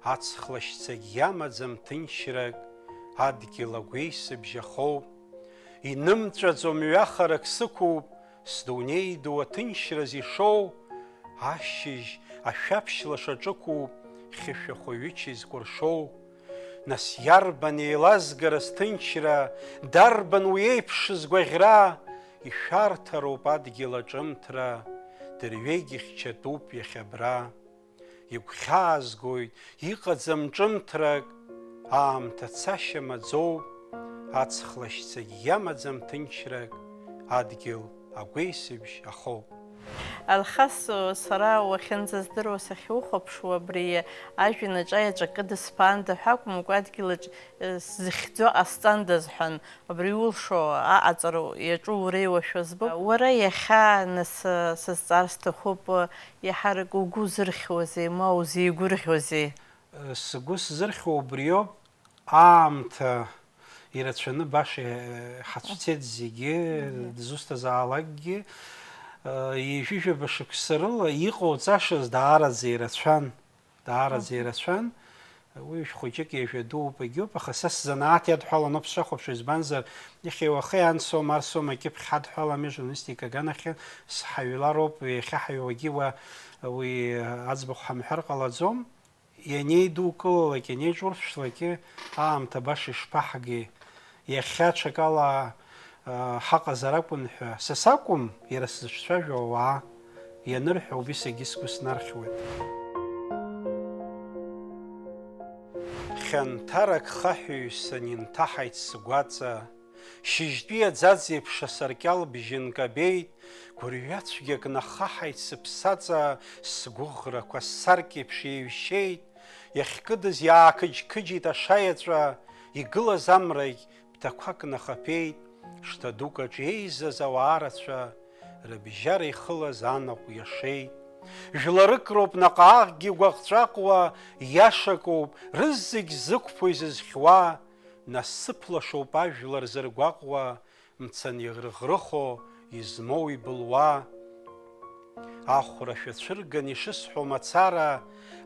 аҵх лашьцагь иамаӡам ҭынчрак, адгьыл агәеисыбжь ахоуп. Инымҵәаӡо мҩахарак сықәуп, сдунеи ду аҭынчраз ишоу, ашьыжь ашәаԥшь лаша ҿықәуп, хьышәахәа ҩыча изкәыршоу. Нас иарбан еилазгара сҭынчра, дарбан уи еиԥш сгәаӷьра? Ишәарҭароуп адгьыл аҿымҭра, дырҩегьых џьатәуп иахьа абра. Игәхьаазгоит, иҟаӡам ҿымҭрак, аамҭа цашьа маӡоуп, аҵх лашьцагь иамаӡам ҭынчрак, адгьыл агәеисыбжь ахоуп. Алхас, сара уахьынӡаздыруа сахьухәаԥшуа, абри ажәҩан аҿы аеҵәа кыдысԥаанда ҳәа акәымкәа, адгьылаҿ, э, сзыхьӡо ҟасҵандаз ҳәан, абри улшо, аҟаҵара иаҿу уреиуашәа збо. Уара иахьа, нас, сызҵаар сҭахуп, иаҳарак угәы узырхьуазеи, ма узеигәырӷьозеи? Сгәы сзырхьуа убриоуп, аамҭа ирацәаны баша иҳацәцеит зегьы, дызусҭазаалакгьы. Ҩажәижәаба шықәса рыла иҟауҵашаз даараӡа ирацәан, даараӡа ирацәан. Уи шәхәыҷык ҩажәа дууп, егьоуп, аха са сзанааҭ иадҳәаланоуп сшахәаԥшуа, избанзар, иахьеи уахеи ансоума, арсоума акьыԥхь ҳадҳәалами, ажурналистика аганахьы сҳаҩлароуп, иахьа ҳаҩуагьы уа уи аӡбахә ҳамҳәар ҟалаӡом. Ианеидукылалак, ианеиҿуршәлакгьы аамҭа баша ишԥаҳгеи? Иахьа ҽакала, а, ҳаҟазар акәын ҳәа, са сакәым, иара сзыҿцәажәо ауаа ианырҳәо убри саргьы сгәы снархьуеит. Хьанҭарак хаҳәаҩсан инҭаҳаит сгәаҵа, шьыжьтәи аӡаӡ еиԥш асаркьал бжьынк абеит, гәырҩа цәгьак нахаҳаит сыԥсаҵа, сгәыӷрақәа саркьеиԥш еиҩшьеит, иахькыдыз иаақыџьқыџьит ашаеҵәа, игылаз амрагь ԥҭақәак нахаԥеит, шҭа дук аҿы еизаз ауаа рацәа, рыбжьара ихылаз анаҟә иашеит. Жәларык роуп наҟ-ааҟгьы гәаҟ-ҵәаҟуа, иашакоуп, рызегь зықәԥо изызхьуа, насыԥ лашоуп ажәлар зыргәаҟуа, мцан ирӷрыхо, измоу ибылуа. Ахәрашәа цәырган ишысҳәо мацара,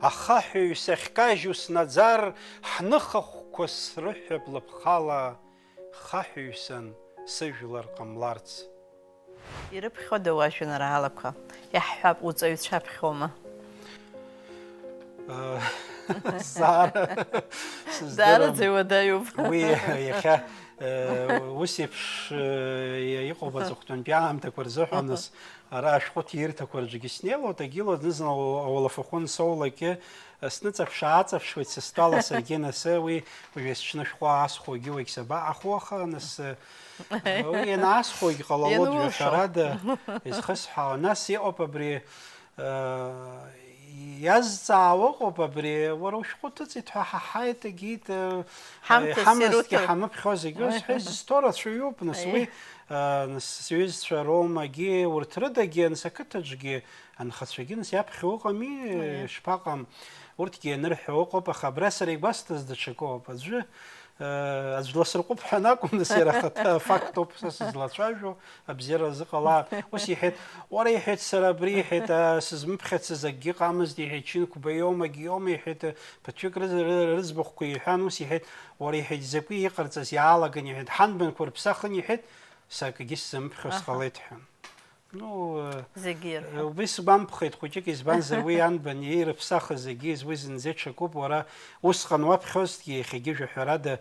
ахаҳәаҩ сахькажьу снаӡар, ҳныхахәқәа срыҳәап лыԥхала, хаҳәаҩсан сыжәлар ҟамларц. Ирыԥхьода уажәеинраалақәа? Иаҳҳәап, уҵаҩцәа ԥхьома? Э, зҵаара сыздырам. Даараӡа иуадаҩуп. Уи иахьа, э, ус еиԥш, э, иҟоуп аҵыхәтәантәи аамҭақәа рзыҳәаныс, ара ашәҟәы ҭирҭақәа рҿгьы снеилоит, агьылоит, зны-зынла ауа-, ауалафахәы ансоулакгьы, сныҵаԥш-ааҵаԥшуеит сыстәала саргьы, нас, уи уажәы есҽны ашәҟәы аасхәогьы уагь сабаҟаху, аха, нас, уи ианаасхәогь ҟалалоит, ианулшо. Жәашәарада изхысҳәаауа. Нас иҟоуп абри, э, иазҵаауа ыҟоуп абри, уара ушәҟәы ҭыҵит ҳәа ҳаҳаит, егьит, э, ҳамҭас иҳамазҭгьы ируҭар. Ҳамыԥхьозгьы, ус ҳәа изысҭо рацәаҩуп, нас, аиеи, уи, э, нас сҩызцәа Ромагьы, урҭ рыдагьы, нас ақыҭаҿгьы, анхацәагьы, нас иаԥхьо ыҟами, аиеи, шԥаҟам? Урҭгьы ианырҳәо ыҟоуп, аха абра сара игәасҭаз даҽакоуп. Аӡәы, Аӡә дласырҟәып ҳәа анакәым, нас иара ахаҭа афакт ауп са сызлацәажәо, абзиара рзыҟалааит. Ус иҳәеит, уара, иҳәеит, сара абри, иҳәеит, а, сызмыԥхьацыз акгьы ыҟамызт, иҳәеит, Чынқәба иоума, акгьы иоума, иҳәеит, ԥыҭҩык рыз-, ры-, рыӡбахәқәа иҳәан, ус иҳәеит, уара, иҳәеит, изакәи иҟарҵаз, иаалаган, иҳәеит, ҳанбанқәа рыԥсы ахын, иҳәеит, сара акгьы сзымԥхьо сҟалеит ҳәа. Ну, э, зегьы ирҳәо. Э, убри сгәамԥхеит хәыҷык, избанзар уи анбан иеирыԥсахыз зегьы, уи зынӡа иҽакуп, уара усҟан уаԥхьозҭгьы, иахьагьы жәаҳәарада,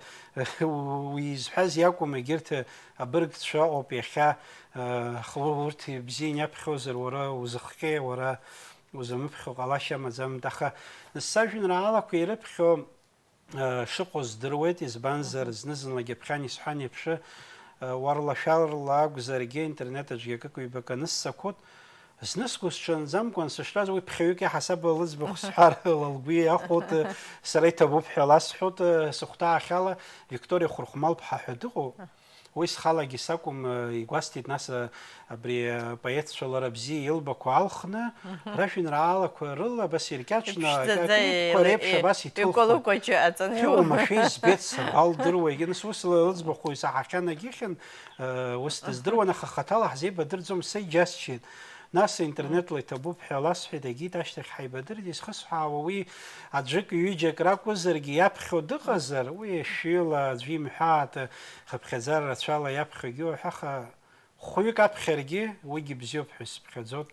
уизҳәаз иакәым, егьырҭ абыргцәа ыҟоуп иахьа, э, х-, урҭ бзиан иаԥхьозар, уара узыхҟьеи, уара узамыԥхьо ҟалашьа амаӡамызт, аха сажәеинраалақәа ирыԥхьо, Шыҟоу здыруеит, избанзар, зны-зынлагьы аԥхьан исҳәан еиԥш, уарлашәарла акәзаргьы, интернет аҿгьы акык-ҩбак аныссақәоит. Зны сгәысҽанӡамкәан сышраз, уи ԥхьаҩык иаҳасабала лыӡбахә сҳәар ла лгәы иахәоит, сара иҭабуп ҳәа ласҳәоит, сыхәҭаахьала Викториа Хәырхәмал-ԥҳа ҳәа дыҟоуп. Уи схалагьы сакәым, э, игәасҭеит, нас, э, абри, э, апоетцәа лара бзиа илбақәа алхны, Мгм. ражәеинраалақәа рыла абас иркьаҿны, Иԥшӡаӡа акритикқәа еила-, реиԥш е-, абас иҭылхуан. Икәалыкәаџьа аҵаны Хьыҟоу машәа избеит сабалдыруа, егьи, нас ус лыӡбахә уи саҳахьан агьыхьын, э, ус Аҳа. дыздыруан, аха хаҭала ҳзеибадырӡом, сыџьасшьеит. Нас аинтернетла иҭабуп ҳәа ласҳәеит, егьит, ашьҭахь ҳаибадырит, исхысҳәаауа уи аӡәык-ҩыџьак ракәызаргьы иаԥхьо дыҟазар, уи шәҩыла аӡәы имҳәаат, хыԥхьаӡара рацәала иаԥхьогьы уҳәа, аха хәҩык аԥхьаргьы уигьы бзиоуп ҳәа сыԥхьаӡоит.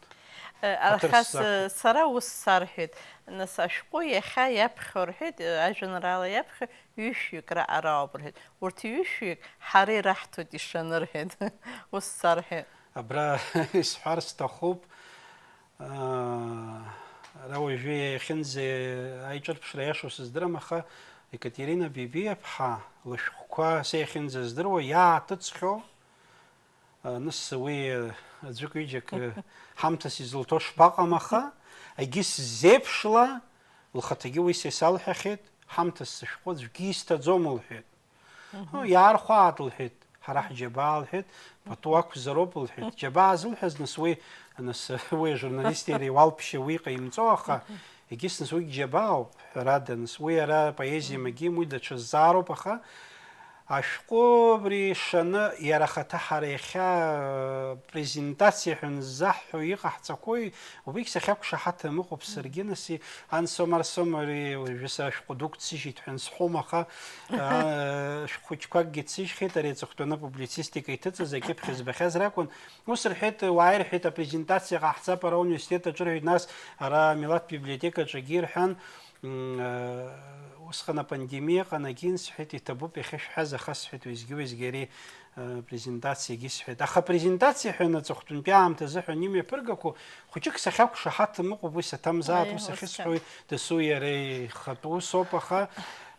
Э, Ҳаҭыр Алхас, сзақәым. э, сара ус сарҳәеит, нас ашәҟәы иахьа иаԥхьо рҳәеит, э, ажәеинраала иаԥхьо ҩышәҩык раҟара ауп рҳәеит. Урҭ ҩышәҩык ҳара ираҳҭоит ишаны рҳәеит. Ус сарҳәеит. Абра исҳәар сҭахуп, аа, ара уажәы иахьынӡа аиҿырԥшра иашоу сыздырам, аха Екатерина Бебиа-ԥҳа лышәҟәқәа, са иахьынӡа здыруа, иааҭыҵхьоу, а, нас уи, а, аӡәык-ҩыџьак, а, ҳамҭас изылҭо шԥаҟам, аха егьыс зеиԥшла лхаҭагьы уи са исалҳәахьеит, ҳамҭас сышәҟәы аӡәгьы исҭаӡом, лҳәеит. Мгм. Ну, иаархәаат, лҳәеит, ҳара ҳџьабаа, лҳәеит, пату ақәзароуп, лҳәеит. Џьабаа зылҳәаз, нас, уи, нас, уи ажурналист иара иуалԥшьа уи ҟаимҵо, аха Мгм. егьыс, нас, уигь џьабаауп, ҳәарада, нас, уи ара поезиа Мгм. магьым, уи даҽа зҵаароуп, аха ашәҟәы абри ишаны, иара ахаҭа ҳара иахьа, э, презентациа ҳәа нзаҳҳәо иҟаҳҵақәои, убригь сахьақәшаҳаҭым ыҟоуп саргьы, нас, и, Ан Сомар Сомари уажәы сара шәҟәы дук дсыжьит ҳәа ансҳәом, аха, аа, шәҟәы хәыҷқәакгьы дсыжьхьеит, ари аҵыхәтәаны апублицистика иҭыҵыз акьыԥхь збахьаз ракәын. Ус рҳәеит, уааи рҳәеит, апрезентациа ҟаҳҵап ара ауниверситет аҿы рҳәеит, нас ара амилаҭтә библиотекаҿы агьи рҳәан, м, аа, усҟан апандемиа ыҟан, агьин сҳәеит, иҭабуп иахьа шәҳәаз, аха сҳәеит, уеизгьы-уеизгьы ари Э, презентациагьы сҳәеит. Аха апрезентациа ҳәа аҵыхәтәантәи аамҭазы ҳәа анимҩаԥыргақәоу хәыҷык сахьақәшаҳаҭым ыҟоуп, уи саҭамзааит, Аиеи, ус ус ахьысҳәои дасу иара ихатә усоуп, аха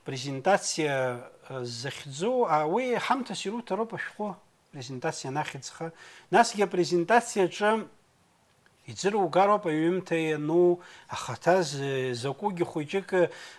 презентациа, э, захьӡу, а, уи ҳамҭас ируҭароуп ашәҟәы, презентациа анахьӡха. Насгьы апрезентациаҿы Иӡыругароуп аҩымҭа иану, ахаҭа з-, закәугьы хәыҷык,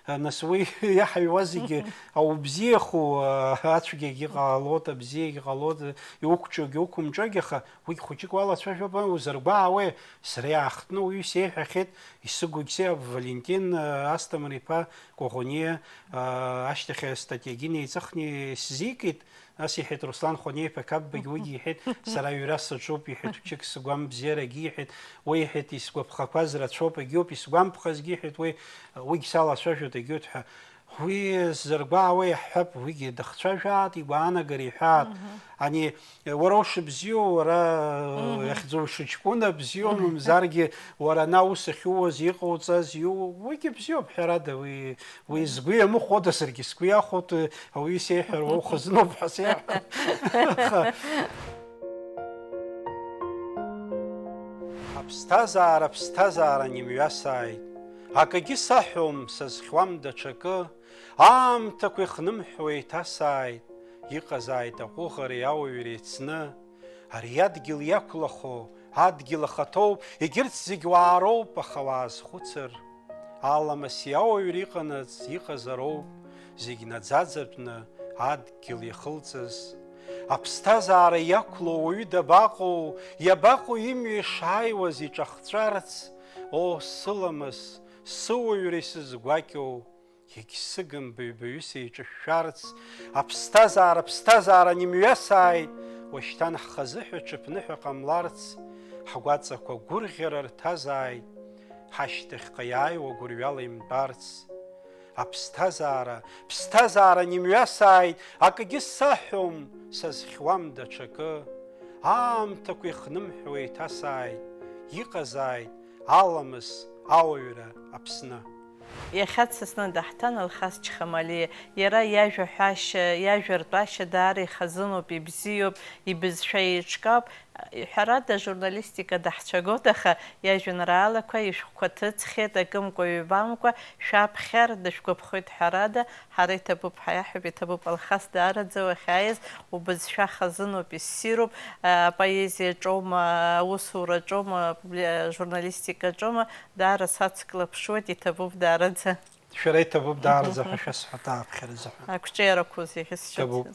а, нас уи иаҳаҩуа зегьы аубзиаху, а, ацәгьагьы ҟалоит, абзиагьы ҟалоит, иуқәҿиогьы уқәымҿиогьы, аха уигь хәыҷык уалацәажәап, узыргәаауеи? Сара иаахтны уаҩы сеиҳәахьеит, исыгугь сеиҳәап, Валентин, а, Асҭамыр-иԥа Коӷониа, а, ашьҭахь астатиагьы неиҵыхны исзикит, Нас иҳәеит Руслан Хонеиԥа Қапбагь, уигьы иҳәеит, сара аҩра саҿуп, иҳәеит, хәыҷык сгәамбзиарагьы иҳәеит, уи иҳәеит, исгәаԥхақәаз рацәоуп, егьоуп, исгәамԥхазгьы иҳәеит, уи, уигь салацәажәоит, егьоуп ҳәа. Уи зыргәаауа иаҳҳәап, уигьы дахцәажәааит, игәаанагара иҳәааит. Мгм. Ани, уара ушыбзиоу, уара, Мгм. иахьӡу ушыҷкәына бзиоу, Мгм. мамзаргьы, уара ана ус ахьууаз, иҟауҵаз, иу-, уигьы бзиоуп, ҳәарада, уи Уи згәы иамыхәода, саргьы сгәы иахәоит, ауаҩы исеиҳәар уа ухазыноуп ҳәа сеиҳәар. Аха аԥсҭазаара, аԥсҭазааран имҩасааит. Акагьы саҳәом, сазхьуам даҽакы, аамҭақәа ихнымҳәуа еиҭасааит, иҟазааит аҟәыӷареи ауаҩреи ицны. Ари адгьыл иақәлахо, адгьыл ахаҭоуп, егьырҭ зегь уаароуп, аха уаазхәыцыр, аламыси ауаҩреи иҟанаҵ иҟазароуп, зегь наӡаӡатәны адгьыл иахылҵыз. Аԥсҭазаара иақәлоу уаҩы дабаҟоу, иабаҟоу имҩа ишааиуаз иҿахҵәарц? О, сыламыс, сыуаҩра исызгәакьоу! Егьсыгым баҩ-баҩыс еиҿышәшәарц, аԥсҭазаара, аԥсҭазаара нимҩасааит, уашьҭан ҳхазы ҳәа ҽыԥныҳәа ҟамларц, ҳгәаҵақәа гәырӷьара рҭазааит, ҳашьҭахьҟа иааиуа гәырҩала имтәарц. Аԥсҭазаара, ԥсҭазаара нимҩасааит, акгьы саҳәом, сазхьуам даҽакы. Аамҭақәа ихнымҳәуа еиҭасааит, иҟазааит аламыс, ауаҩра, Аԥсны. Иахьа дсасны даҳҭан Алхас Чхамалиа. Иара иажәа ҳәашьа, иажәа ртәашьа даара ихазыноуп, ибзиоуп, ибызшәа еиҿкаауп. Ҳәарада, ажурналистика даҳцәагоит, аха иажәеинраалақәа ишәҟәқәа ҭыҵхьеит, акымкәа-ҩбамкәа, шәаԥхьар дышәгәаԥхоит, ҳәарада, ҳара иҭабуп, ҳаиаҳәап, иҭабуп, Алхас даараӡа уахьааиз, убызшәа хазыноуп, иссируп, апоезиаҿоума, аусураҿоума, журналистикаҿоума, даара сацклаԥшуеит, иҭабуп даараӡа. Шәара иҭабуп даараӡа ҳәа шәасҳәап, ааԥхьара азыҳәан. Ақәҿиарақәоу зегьы сшьыцыз. Иҭабуп.